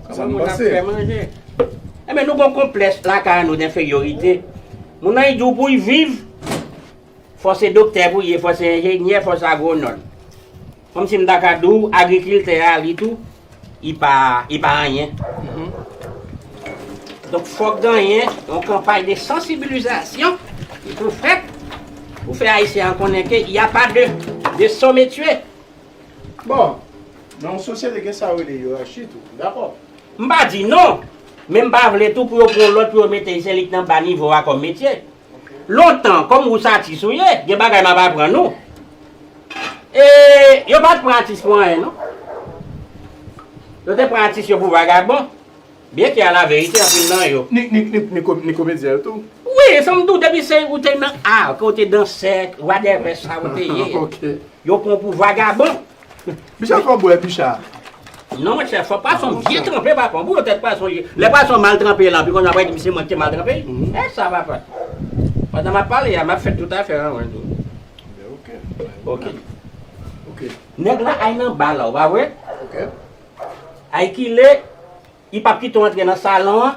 Se sa m panse. Kòman moun ap fè manje? Enben, nou gen yon konplèks lakay nou denferyorite. Moun nan, li di w pou l viv, fò se doktè pou l ye, fò se enjenyè, fò se agwonòm. Kòmsi m ta ka di w, agrikiltè a, li tou, li pa, li pa anyen. Donk, fòk genyen yon kanpay de sansibilizasyon ki pou fèt pou fè Ayisyen an konnen ke y a pas de, de sot métier. Bon, nan yon sosyete gen sa yo rele yerachi tou, m dakò. M pa di non, men m pa vle tou pou yo pran yon lòt pou yo mete se li k nan ba nivo a kòm metye. Lontan, kòm ou se atis ou ye, gen bagay m ap aprann ou. E yo pa t pran atis pou anyen, non. Yo te pran atis yo pou vagabon. Byenke a la verite, anpil nan yo. Ni, ni, ni, ni, ko- ni komedyen yo tou. Wi, sa m di w, depi se ou te nan a, ke w te dansè, whatever sa ou te ye. Ok. Yo pran w pou vagabon. Bicha fò bwè, bicha. Non, monchè, fò pwason byen tranpe, papa. Pou yo tèt pwason ye. Lè pwason mal tranpe la, pi konnya w ap di m se mwen ki te mal tranpe. E sa, papa. Pandan m ap pale a, m ap fè tout afè an mwen tou. Ok. Ok. Ok. Nèg la ay nan ba la, ou pa vre? Ok. Ay kile, li p ap kite w antre nan salon an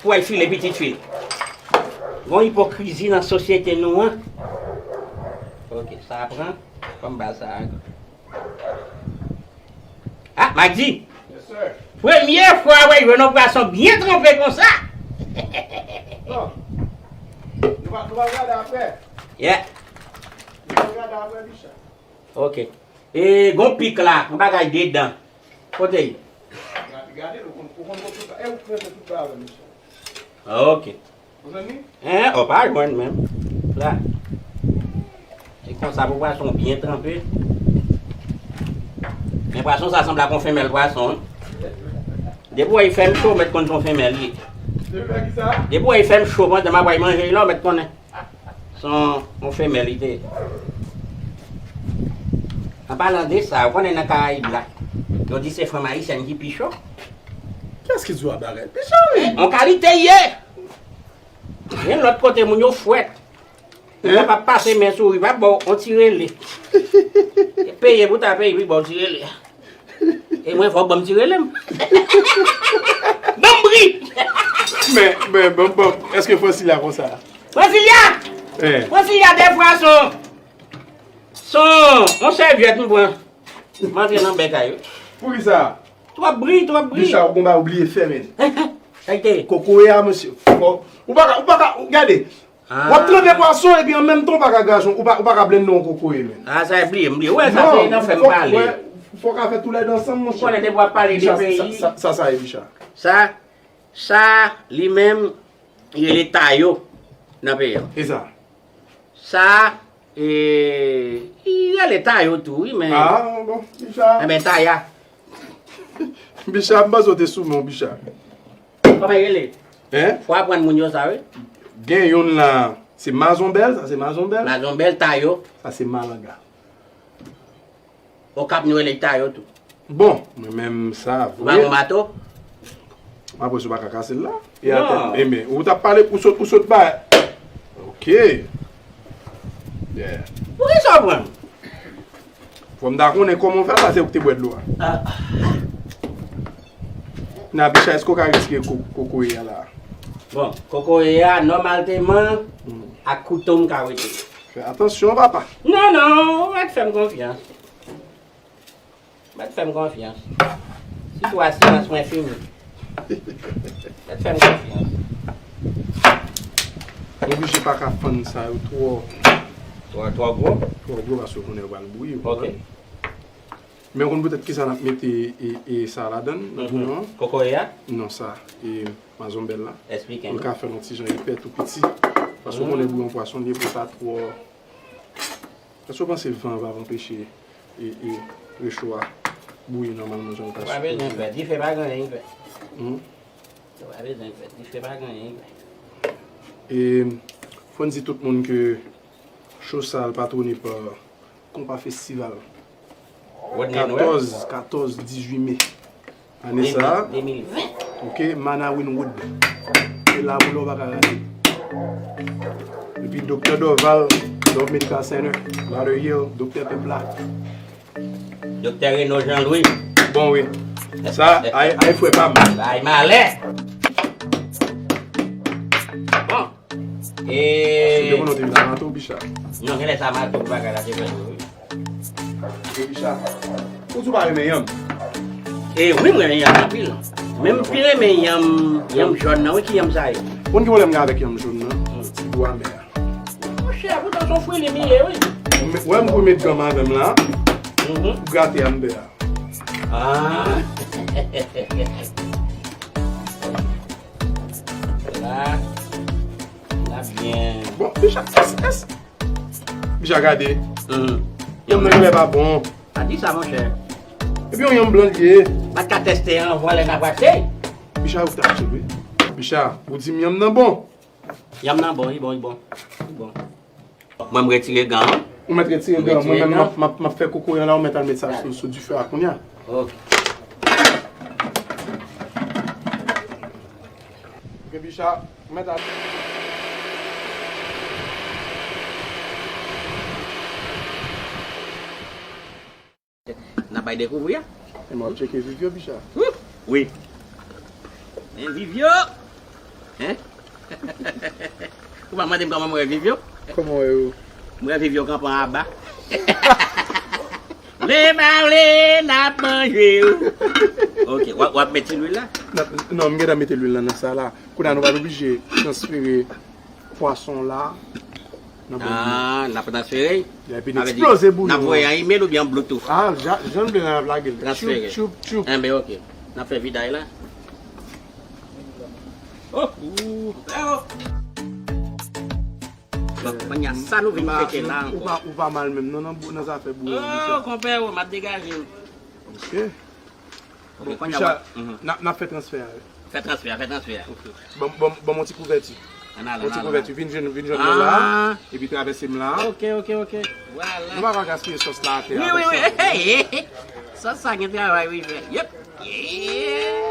pou w al file pitit fi l. Gon ipokrizi nan sosyete nou an. Ok, sa a pran. Fò m ba sa a. Ah, Magdi! Yes, sir. Premye fwa, wè, jwenn yon pwason byen tranpe konsa. Bon. Nou va, nou va gade apre. Yeah. Nou va gade apre, bicha. Ok. E gon pik la, yon bagay dedan. Kote l? Gade, gade, ou konn, ou konn tout sa. E ou prese tout bagay, mesye. Ok. Ou jwenn li? Hein, ou pa jwenn menm. La. E konsa pou pwason byen tranpe. Men pwason sa sanble ak yon femèl pwason, wi. Depi w wè l fèm cho, ou mèt konn se yon femèl li ye. Depi w wè kisa? Depi w wè l fèm cho, pandan m ap bay manje l la, ou mèt konnen. Se yon, yon femèl li te ye. An palan de sa, ou konnen nan Karayib la, yo di se fanm ayisyèn ki pi cho. Kiyès ki di w a bagay? Pi cho, wi. Yon kalite l ye. Gen lòt kote moun yo fwèt. Li kapab pase men sou ou, li va ba w yon ti rele. Peye pou ta peye, li ba w ti rele. E mwen, fò w ban m ti rele m. Ban m bri! Men, men, ban m, ban m, èske Fransilya konsa? Fransilya! Eh. Fransilya, defwa, se yon, se yon, yon sèvyèt m pran. M antre nan bèk a yo. Poukisa? Twòp bri, twòp bri. Bicha, ou konn ba ou bliye fèmen. Sa ki te ye? Kokoye a, mesye. Bon, ou pa ka, ou pa ka, gade. W ap tranpe pwason epi an menm tan ou pa ka gason, ou pa, ou pa ka blende yon kokoye, men. Ah, sa e bliye, m bliye. Ou wè sa se nan fè m pale. Fòk a fè toulède ansanm, monchè. Ou konnen depi w ap pale de peyi. Sa, sa, sa, sa ye, bicha? Sa, sa, li menm, li rele Tayo nan peyi an. E sa? Sa, e, li rele Tayo tou, wi, men. Ah, bon, bicha. Enben, Taya. Bicha, m panse w te sou men w, bicha. Kòman l rele? Hein? Fò aprann moun yo sa, wi. Gen youn la, se Mazonbèl, sa se Mazonbèl. Mazonbèl, Tayo. Sa se Malanga. Okap, nou rele Tayo tou. Bon, mwen menm sa, vre. Ou pa gon mato? Apre sa, ou pa ka kase l la. E atè, enben, ou t ap pale, ou sot, ou sot ba. Ok. Yeah. Poukisa w pran m? Fò m ta konnen kòman w fè l la, se ou ki te bwè dlo a. Ah. Nan, bicha, èske w ka retire ko-, kokoye a la? Bon, kokoye a, nòmalteman, ak kouto m ka retire. Fè atansyon, papa. Non, non, ou mèt fè m konfyans. Mèt fè m konfyans. Sitou asirans mwen fini. Mèt fè m konfyans. Oblije pa ka fann sa yo twò. Twò, twò gwo? Twò gwo, paske ou konnen yo pral bouyi, ou konprann? Men ou konn poutèt kisa n ap mete e, e sa ladann, nan bouyon an? Kokoye a? Non, sa. E mazonbèl la. Eksplike m. Pou l ka fè l yon ti jan epè, tou piti. Paske w konnen bouyon pwason li pou pa twò. Èske w panse van an p ap anpeche e, e recho a bouyi nòmalman jan l ta sipoze? Ou pa bezwen pè, dife pa gen anyen l fè. Hmm? Ou pa bezwen pè, dife pa gen anyen l fè. E fò n di tout moun ke cho sa a patwone pa Konpa Festival. Rodney Noël. Katòz, katòz, dizuit me. Ane sa a. Demil ven. Ok, Mana Winwood. E la pou lè w pa ka rate. Epi Doktè Dorval, Dove Medical Center, Lauderhill, Doktè Pèp la. Doktè Reno Jean Louis. Bon, wi. Sa, ay, ay, frè pa m. Ay, malè. Bon. E. Se de konnen w te vin a mato, Bicha. Non, genlè sa mato, bagay la te fè tou, wi. E Bicha, ou di w pa renmen yanm? E wi, m renmen yanm anpil. Men m pi renmen yanm, yanm jòn nan, wi, ki yanm sa ye? Konn ki pwoblèm m gen avèk yanm jòn nan? Hmm. Ti gou amè a. Monchè, poutan se yon fwi li ye, wi. Ou wè m pou met gòm avè m la, mhm, pou grate a m pè a. Ah. La, la byen. Bon, Bicha, es, es. Bicha gade. Hmm. Yanm nan genlè pa bon. Pa di sa, monchè. Epi yon yanm blan li ye. Pa t ka teste anvan lè n ap achte. Bicha, ou t achte, wi. Bicha, ou di m yanm nan bon. Yanm nan bon, li bon, li bon. Li bon. Mwen, m retire gan an. Ou mèt retire gan an. Mwen menm, m ap, m ap, m ap fè kokoye an la, ou mèt al met sa sou, sou dife a kounye a. Ok. Ok, Bicha, ou mèt al. N ap bay dekouvri a. E m ap tcheke Vivyo, Bicha. Wi. Men Vivyo. Hein? Ou pa mande m kòman m wè Vivyo? Kòman w wè yo? M wè Vivyo kanpe anba. Vle pa vle, n ap manje w. Ok, w ap, w ap met ti lwil la? Non, m gentan mete lwil la nan sa la. Kounye a nou pa oblije transfere pwason la nan bouyon. Ah, n ap transfere? Epi n eksploze bouyon an. N ap voye an email oubyen an Bluetooth? Ah, jan, jan l vle la, n ap lage l. Transfere. Tchoup, tchoup, tchoup. Enben, ok. N ap fè viday la. Oh, oh, oh. Bon, kounye a, sa nou vin tcheke la ankò? Ou pa, ou pa mal menm, non, nan, nan zafè bouyon, Bicha. Oh, konpè, oh, m ap degaje w. Ok. Bon, Bicha, n ap, n ap fè transfè a. Fè transfè a, fè transfè a. Ok. Ban m, ban m, ban m yon ti kouvèti. Ann ale, ann ale. Yon ti kouvèti. Vin jwenn, vin jwenn mwen la. Ah. Epi travèse m la. Ok, ok, ok. Vwala. Nou pa ka gaspiye sòs la atè a. Wi, wi, wi. Sòs sa gen travay, wi, frè. Yep. Yeah.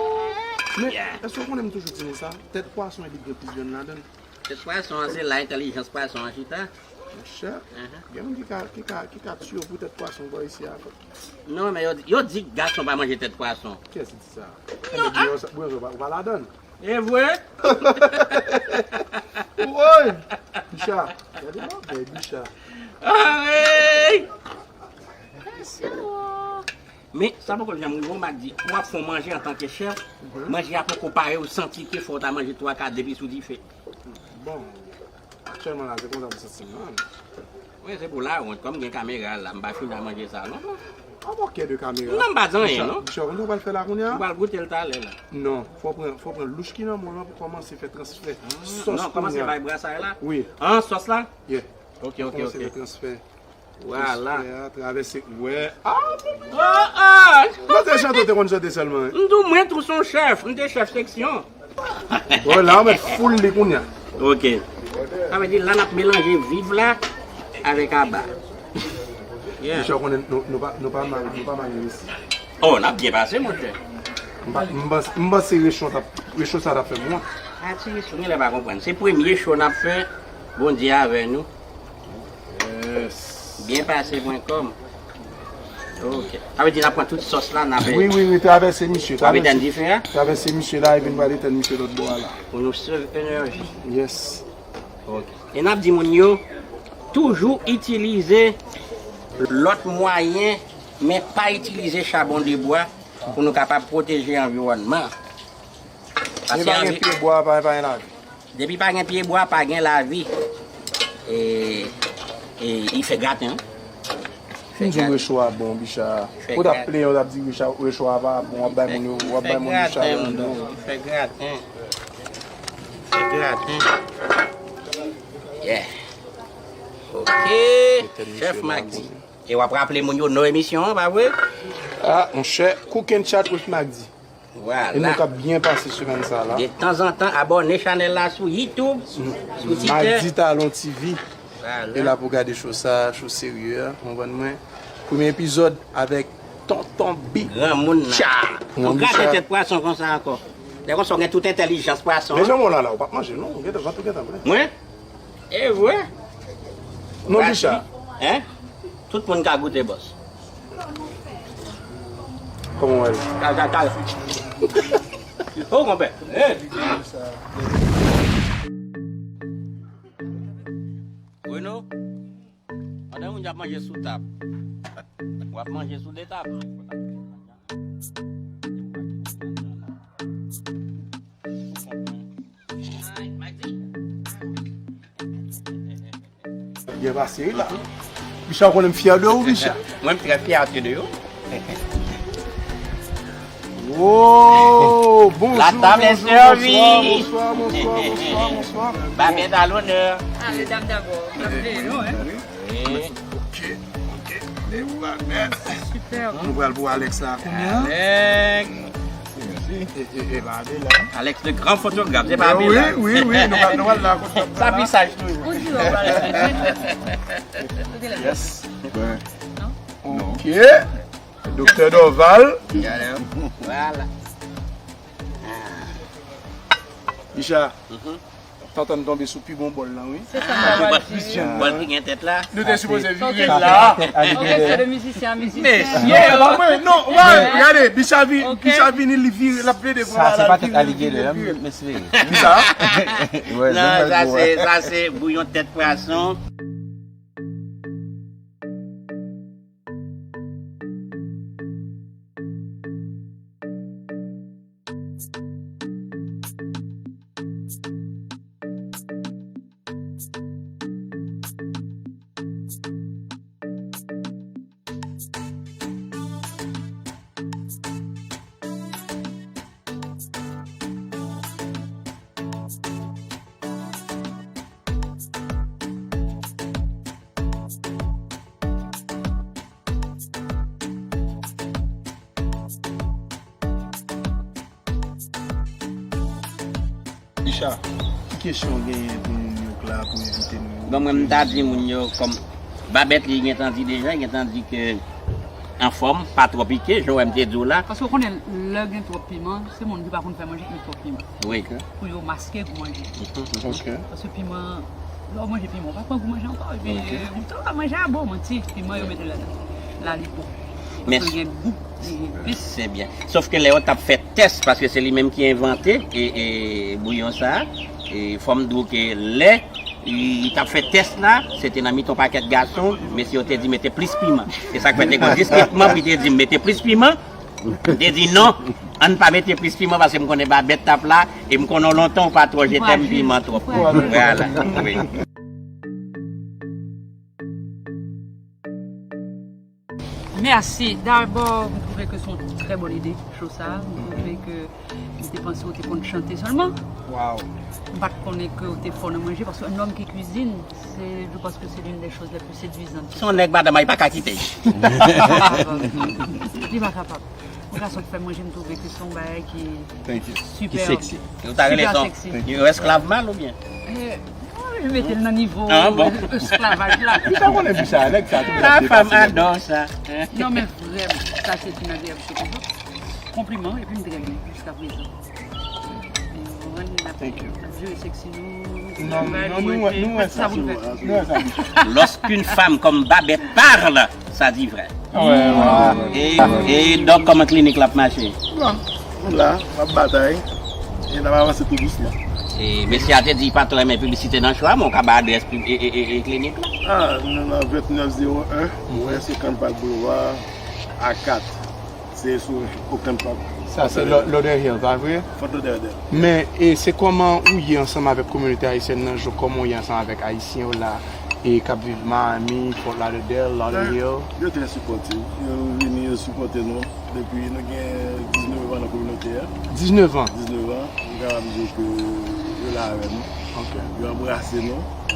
Men, èske w konnen m toujou di nou sa? Tèt pwason epi gen plis vyann ladan l. Tèt pwason an, se la entèlijans pwason an chita. Monchè, gen moun ki ka, ki ka, ki ka tiye w pou tèt pwason bò isi a. Non, men yo, yo di gason pa manje tèt pwason. Kiyès ki di sa? Enben, bouyon sa, bouyon sa, ou pa, ou pa ladan l. E vre? Woy! Bicha, gade non, men Bicha. Anmwey! Men, sa poko janm rive w, m ap di, w ap fè yon manje antanke chèf, manje a poko pare, ou santi ke fò w ta manje twa, kat, de pye sou dife. Bon, aktyèlman la, se konsa m santi m nan. Wi, se pou lawont, kòm gen kamera la, m pa fin nan manje sa, non, non. An bòkè de kamera. Non, m pa di anyen, non. Bicha, ou konn sa w pral fè la kounye a? M pral goute l talè la. Non, fò w pran, fò w pran louch ki nan men w lan pou kòmanse fè transfè sòs kounye a. Non, kòmanse bay brasay la? Wi. An, sòs la? Yeah. Ok, ok, ok. Kòmanse fè transfè. Vwala. Transfè a travèse, wè. Ah, bon, oh, oh. Mwen te chante, te konn chante sèlman, hein. M di w, mwen tou se yon chèf, m te chèf seksyon. Bon, la, w mèt full li kounye a. Ok. Sa vle di, la, n ap melanje viv la avèk aba. Yeah. Mesye, w konnen, nou, nou pa, nou pa mal, nou pa mal isi. Oh, n ap byen pase, monchè. M pa, m panse, m panse recho t ap, recho sa t ap fè m wont. A ti recho, genlè pa konprann. Se premye cho n ap fè, Bondye avè nou. Yes. Byen pase pwen kòm. Ok. Sa vle di n ap pran tout sòs la, n ap... Wi, wi, wi, travèse misye, w ap etèn dife a? Travèse misye la, epi n pral etèn misye lòt bò a la. Pou nou save enèji. Yes. Ok. E n ap di moun yo, toujou itilize lòt mwayen, men pa itilize chabon de bwa pou nou kapab pwoteje anviwònman. Paske anvi- Depi pa gen pye bwa, pa, pa gen lavi. Depi pa gen pye bwa, pa gen lavi. E, e, li fè graten, wi. M di w recho a bon, Bicha. Ou t ap plenyen, ou t ap di recho, recho a pa bon, w ap bay moun yo, w ap bay moun yo chalè anndan. Fè graten. Fè graten. Yeah. Ok. Chèf Magdi. E w ap raple moun yo non emisyon an, pa vre? Ah, monchè, Cook and Chat with Magdi. E nou k ap byen pase semèn sa la. De tanzantan, abòne chanèl la sou YouTube, sou Twitter. Magdi Talon T V. E la pou gade show sa, show serye a, konprann mwen. Premye epizòd avèk Tonton Bicha. Granmoun nan. Ou gate tèt pwason konsa ankò. Lè konsa w gen tout entèlijans pwason an. Men jan w la la, ou p ap manje non, ou gentan, vant ou gentan plen. Mwen? E vre? Non, Bicha. Hein? Tout moun ka goute, bòs. Kòman w wè l? Kal, kal, kal. Oh, konpè. Hey! Reno, pandan moun y ap manje sou tab, w ap manje sou de tab. Byen pase wi la. Bicha, ou konnen m fyè de ou, Bicha. Mwen, m trè fyè de ou. Oh, bonjou, la table est servie. Bonjou, bonjwa, bonjwa, bonjwa, bonjwa. Babèt a lonè. Ah, medam dabò. N ap veye nou, hein. Wi. Ok, ok. Lè ou Babèt. Super. Nou pral pou Alex la kounye a. Alex. E, e, e pa Abela. Alex, le grand photographe, se pa Abela. Wi, wi, wi, nou pral, nou pral la. Sa visaj nou. Ou di w ap pale. Yes. Non? Ok. Doktè Dorval. Voilà. Bicha. Tantan tonbe sou pi bon bòl lan, wi. Se sa m ta pral di. Bòl ki gen tèt la. Nou te sipoze vire la. Ok, se de mizisyen a mizisyen. Mesye, non, gade, Bicha vi-, Bicha vini, li vire, l ap plede pran la, l ap vire, vire, vire. Kisa? Non, sa se, sa se bouyon tèt pwason. Bicha, ki kesyon w genyen pou moun yo k la pou envite nou yo? Bon, mwen, m ta di moun yo, kòm Babèt, li gentan di deja, li gentan di ke anfòm, pa twò pike, jan w wè m te di w la. Paske w konnen, lè gen twòp piman, se moun ki pa konn fè manje ki met twòp piman. Wi. Pou yo maske gou manje. Ok. Paske piman, lè w manje piman, w pa pran gou manje ankò. Epi, ou tou ka manje a bon, manti. Piman, yo mete ladan. La, li bon. Paske l gen gou, li gen epis. Se byen. Sòf ke lè yo t ap fè tès, paske se li menm ki envante, e, e, bouyon sa, e, fò m di w ke lè li t ap fè tès la, se te nan mitan yon pakèt gason, mesye yo te di mete plis piman. Se sa k fè te gen yon diskitman, pou li te di m mete plis piman. M te di non, ann pa mete plis piman, paske m konnen Babèt t ap la, e m konnen w lontan ou pa twò, je t'aime piman twòp. Voilà, wi. Mèsi. Dabò, m twouve ke se yon trè bòn ide, show sa. M twouve ke m te panse w te konn chante sèlman. Waw. M pa t konnen ke w te fò nan manje, paske un homme qui cuisine, c'est, je pense que c'est l'une des choses les plus séduisantes. Se yon nèg, madanm, li pa ka kite. Li pa kapab. Yon gason k fè manje, m twouve ke se yon bagay ki sipè. Ki seksi. Ou ta rele sa yon esklav mal oubyen? Eh, mwen, je mete l nan nivo esklavaj la. Ou ta konnen fi sa, nèg sa tou. La femme adore ça. Non, men vrèman, ça c'est une agréable surprise. Konpliman, epi m trè byen jiska prezan. Thank you. N ap jere seksi nou. Non, non, nou wè, nou wè sa. Nou wè sa. Lorsqu'une femme comme Babette parle, ça dit vrai. E, e dòk, kòman klinik la ap mache? Bon, m la, m ap batay. E n ap avanse tou dousman. E mesye a te di li pa twò renmen piblisite nan show a, men w ka bay adrès pib-, e, e, e, e klinik la. Ah, nou nan vennèf zewo en West Oakland Park Boulevard, a kat. Se sou Oakland Park. Sa se Lo-, Lauderhill, pa vre? Fort Lauderdale. Men, e se kòman ou ye ansanm avèk kominote ayisyèn nan, jan kòman ou ye ansanm avèk Ayisyen yo la, e k ap viv Miami, Fort Lauderdale, Lauderhill? Yo trè sipòtif. Yo vini, yo sipòte nou. Depi nou gen diznèf an nan kominote a. Diznèf an? Diznèf an. M kapab di w ke yo la avè nou. Ok. Yo anbrase nou. E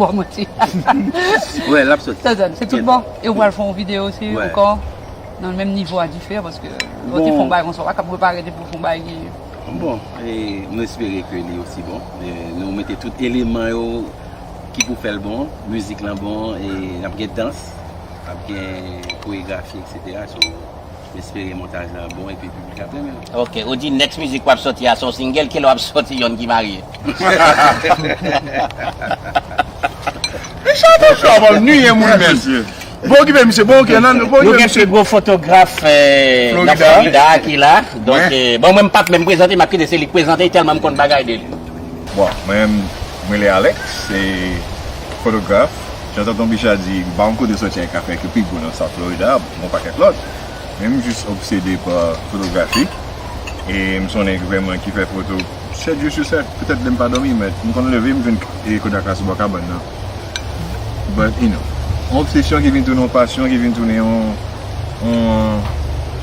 ba w manti. Wè, l ap soti. Tanzan, se tout bon. E ou pral fè yon videyo osi ankò nan menm nivo a diferan paske lè w te fè yon bagay konsa, w pa kab reparete pou fè yon bagay ki. Bon, e nou espere ke li osi bon. E nou mete tout eleman yo ki pou fè l bon, mizik lan bon, e n ap gen dans, n ap gen koregrafi, etsetera. So, m espere montaj lan bon epi piblik ap renmen l. Ok, ou di next mizik w ap soti a se yon single, kilè w ap soti yonn ki marye? Sa pa chwa pa nuye moun men. Bon okipe misye, bon okipe nan, bon Nou okipe gen misye. Pi gwo fotograf eh, nan Florida. Florida ki la. Donk, eh, bon, mwen m p ap menm prezante, m ap kite se li k prezante tèlman m konn bagay de li. Bon, mwen, mwen rele Alex, se fotograf. Jan Tonton Bicha di, m pa konn kote soti ak afè ke pi gwo nan South Florida, yon pakèt lòt. Men m jis obsede pa fotografi. E m se yon nèg vrèman ki fè foto sèt jou sou sèt. Petèt lè m pa dòmi, men m konn leve, m jwenn e Kodak la sou bò kabann nan. But, you know, yon obsesyon ki vin tounen yon pasyon, ki vin tounen yon, yon,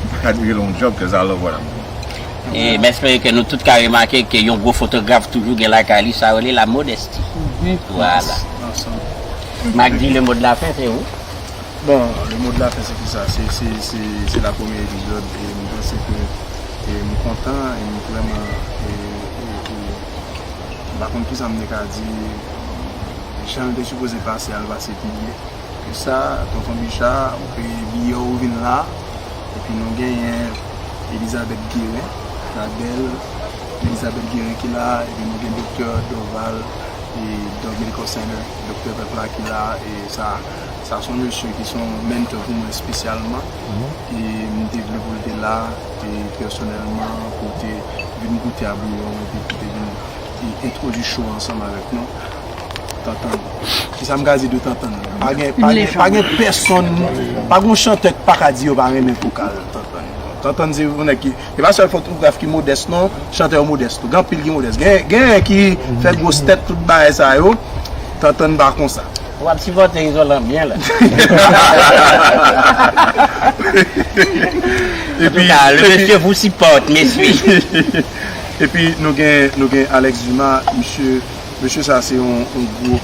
m pa ka di rele yon job, cause I love what I'm doing. E m espere ke nou tout ka remake ke yon gwo fotograf toujou gen lakay li, sa yo rele la modesty. Vwala. Magdi, le mot de la fin, se ou? Bon, le mot de la fin, se ki sa? Se, se, se, se la premye epizòd, e m panse ke e m kontan, e m vrèman, e, e, e, m pa konn ki sa m te ka di, e, Jan l te sipoze pase a, l pase pi byen ke sa. Tonton Bicha, ou peye biyè w, ou vin la. Epi nou genyen Elizabeth Guérin, Nadèl Elizabeth Guérin ki la, epi nou gen Doktè Dorval, e Dove Medical Center, Doktè Pèp la ki la, e sa, sa se yon mesye ki se yon mentor pou mwen espesyalman. E m te vle pou l te la, e pèsonèlman, pou l te vin goute a bouyon, epi pou l te vin, e entwodui show ansanm avèk nou. Tantann. Kisa m ka di de Tantann? Pa gen, pa gen, pa gen pèsonn, pa gen yon chantè k pa ka di yo pa renmen vokal Tantann. Tantann se yon nèg ki, se pa sèl fotograf ki modès non, chantè yo modès tou. Gen anpil ki modès. Gen, gen ki fè gwos tèt, tout bagay sa yo. Tantann pa konsa. W ap sipòte Izolan byen la. Epi, antouka, le mesye vous supporte, mesye. Epi nou gen, nou gen Alex Dumas, misye, mesye sa se yon, yon gwo,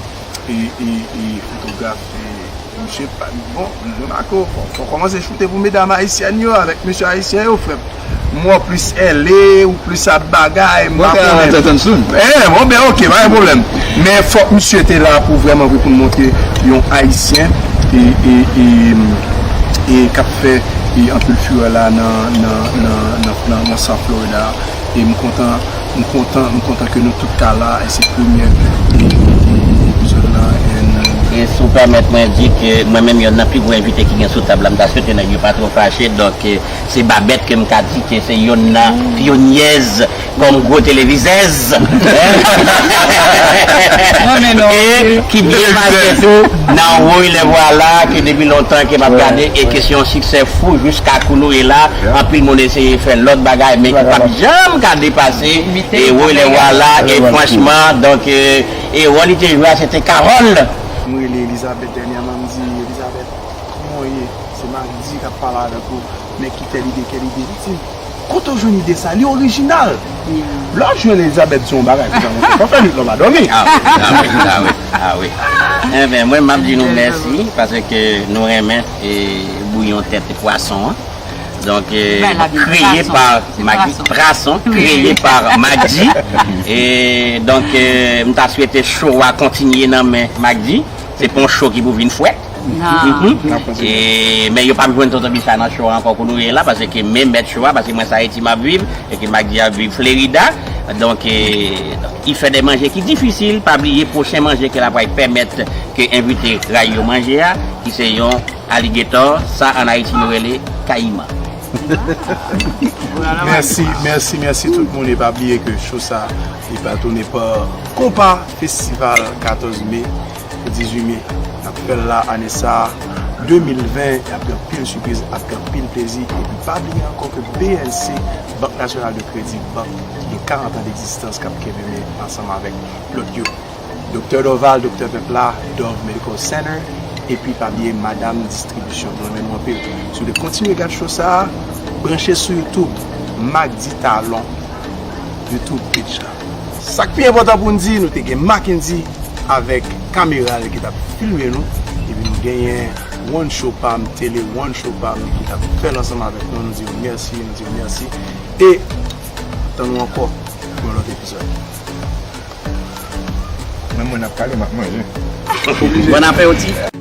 e, e, e fotograf, e, misye pa, bon, m remake w, fò, fò kòmanse choute pou medam ayisyèn yo avèk mesye ayisyen yo, frè m. Mwen plis L A, ou plis ap bagay, m pa konnen. Bon, ben, ok, pa gen pwoblèm. Men fòk misye te la pou vrèman vre pou n montre yon ayisyen e, e, e, e k ap fè, e, anpil furè la nan, nan, nan, nan, nan, nan South Florida. E m kontan, m kontan, m kontan ke nou tout ta la, e se premyè, e, e, e, epizòd la, e, e si w pèmèt mwen di ke mwen menm, yonn nan pi gwo envite ki gen sou tab la, m ta swete nèg yo pa twò fache, donk, e, se Babèt ke m ka di ke se yonn nan pyonyèz kòm gwo televizèz. E ki byen pase tou nan Woy Lè Vwala, ke depi lontan ke m ap gade, e ke se yon siksè fou jiska kounye la. Anpil moun eseye fè lòt bagay, men ki p ap janm ka depase, e, Woy Lè Vwala, e franchman, donk, e, e wòl li te jwe a, se te Carole. M rele Elizabeth dènyèman, m di, Elizabeth, kòman w ye? Se Magdi k ap pale avèk ou. Men ki tèl ide, kèl ide? Li di, kote w jwenn ide sa? Li orijinal. Lè w ap jwenn Elizabeth di yon bagay konsa, monchè, pa fè nwit la w pa dòmi. Ah wi, ah wi, ah wi, ah wi. Enben, mwen, m ap di nou mèsi, paske nou renmen, e, bouyon tèt pwason an. Donk, e, kreye pa Magdi, Trason, kreye pa Magdi. E, donk, e, m ta swete show a kontinye nan men Magdi. Se pa yon show ki pou vin fwèt. Non. Mhm. E, men yo p ap jwenn Tonton Bicha nan show a ankò kounye la, paske men mèt show a, paske mwen se Ayiti m ap viv, e ke Magdi ap viv Florida. Donk, e, li fè de manje ki difisil, pa bliye pwochen manje ke l ap pèmèt ke envite Ray yo manje a, ki se yon aligetò, sa ann Ayiti nou rele kayiman. Mèsi, mèsi, mèsi tout moun. E pa bliye ke show sa, li patwone pa Konpa Festival katòz me pou dizuit me. N ap fè l la ane sa a, de mil ven, y ap gen anpil sipriz, ap gen anpil plezi. Epi pa bliye ankò ke B N C, Bank Nasyonal de Kredi, bank ki gen karant an degzistans, k ap kenbe men ansanm avèk lòt yo. Doktè Dorval, Doktè Pèp la, Dove Medical Center, epi pa bliye Madam Distribisyon. Nou renmen nou anpil. Si w vle kontinye gad show sa a, branche sou YouTube, Magdi Talon, YouTube page la. Sa k pi enpòtan pou n di, nou te gen Mackendy avèk kamera l ki t ap filme nou, epi nou genyen One Show Pam, Tele One Show Pam ki t ap fè l ansanm avèk nou. Nou di yo mèsi, nou di yo mèsi. E tann nou ankò pou yon lòt epizòd. Mwen, mwen ap kale, m ap manje. Bòn apeti.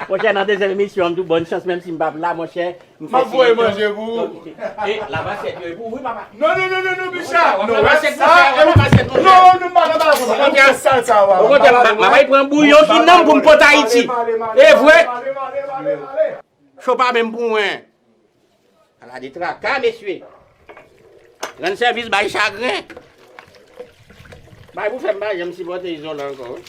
Monchè, nan dezyèm emisyon an, m di w bòn chans, menm si m p ap la, monchè, m fè siy. M ap voye manje pou ou. E, lave asyèt yo, e pou ou, wi, papa. Non, non, non, non, non, Bicha. Non, rès sa, e ou, non, non, pa nan bagay konsa. Ou konn fè sal sa, wa. Ou konn fè, m ap al pran bouyon ki nan m pou m pote Ayiti. E vre. Cho pa menm pou mwen. Ala de traka, mesye. Rann sèvis bay chagren. Bay pou fè m pa janm sipòte Izolan ankò, wi.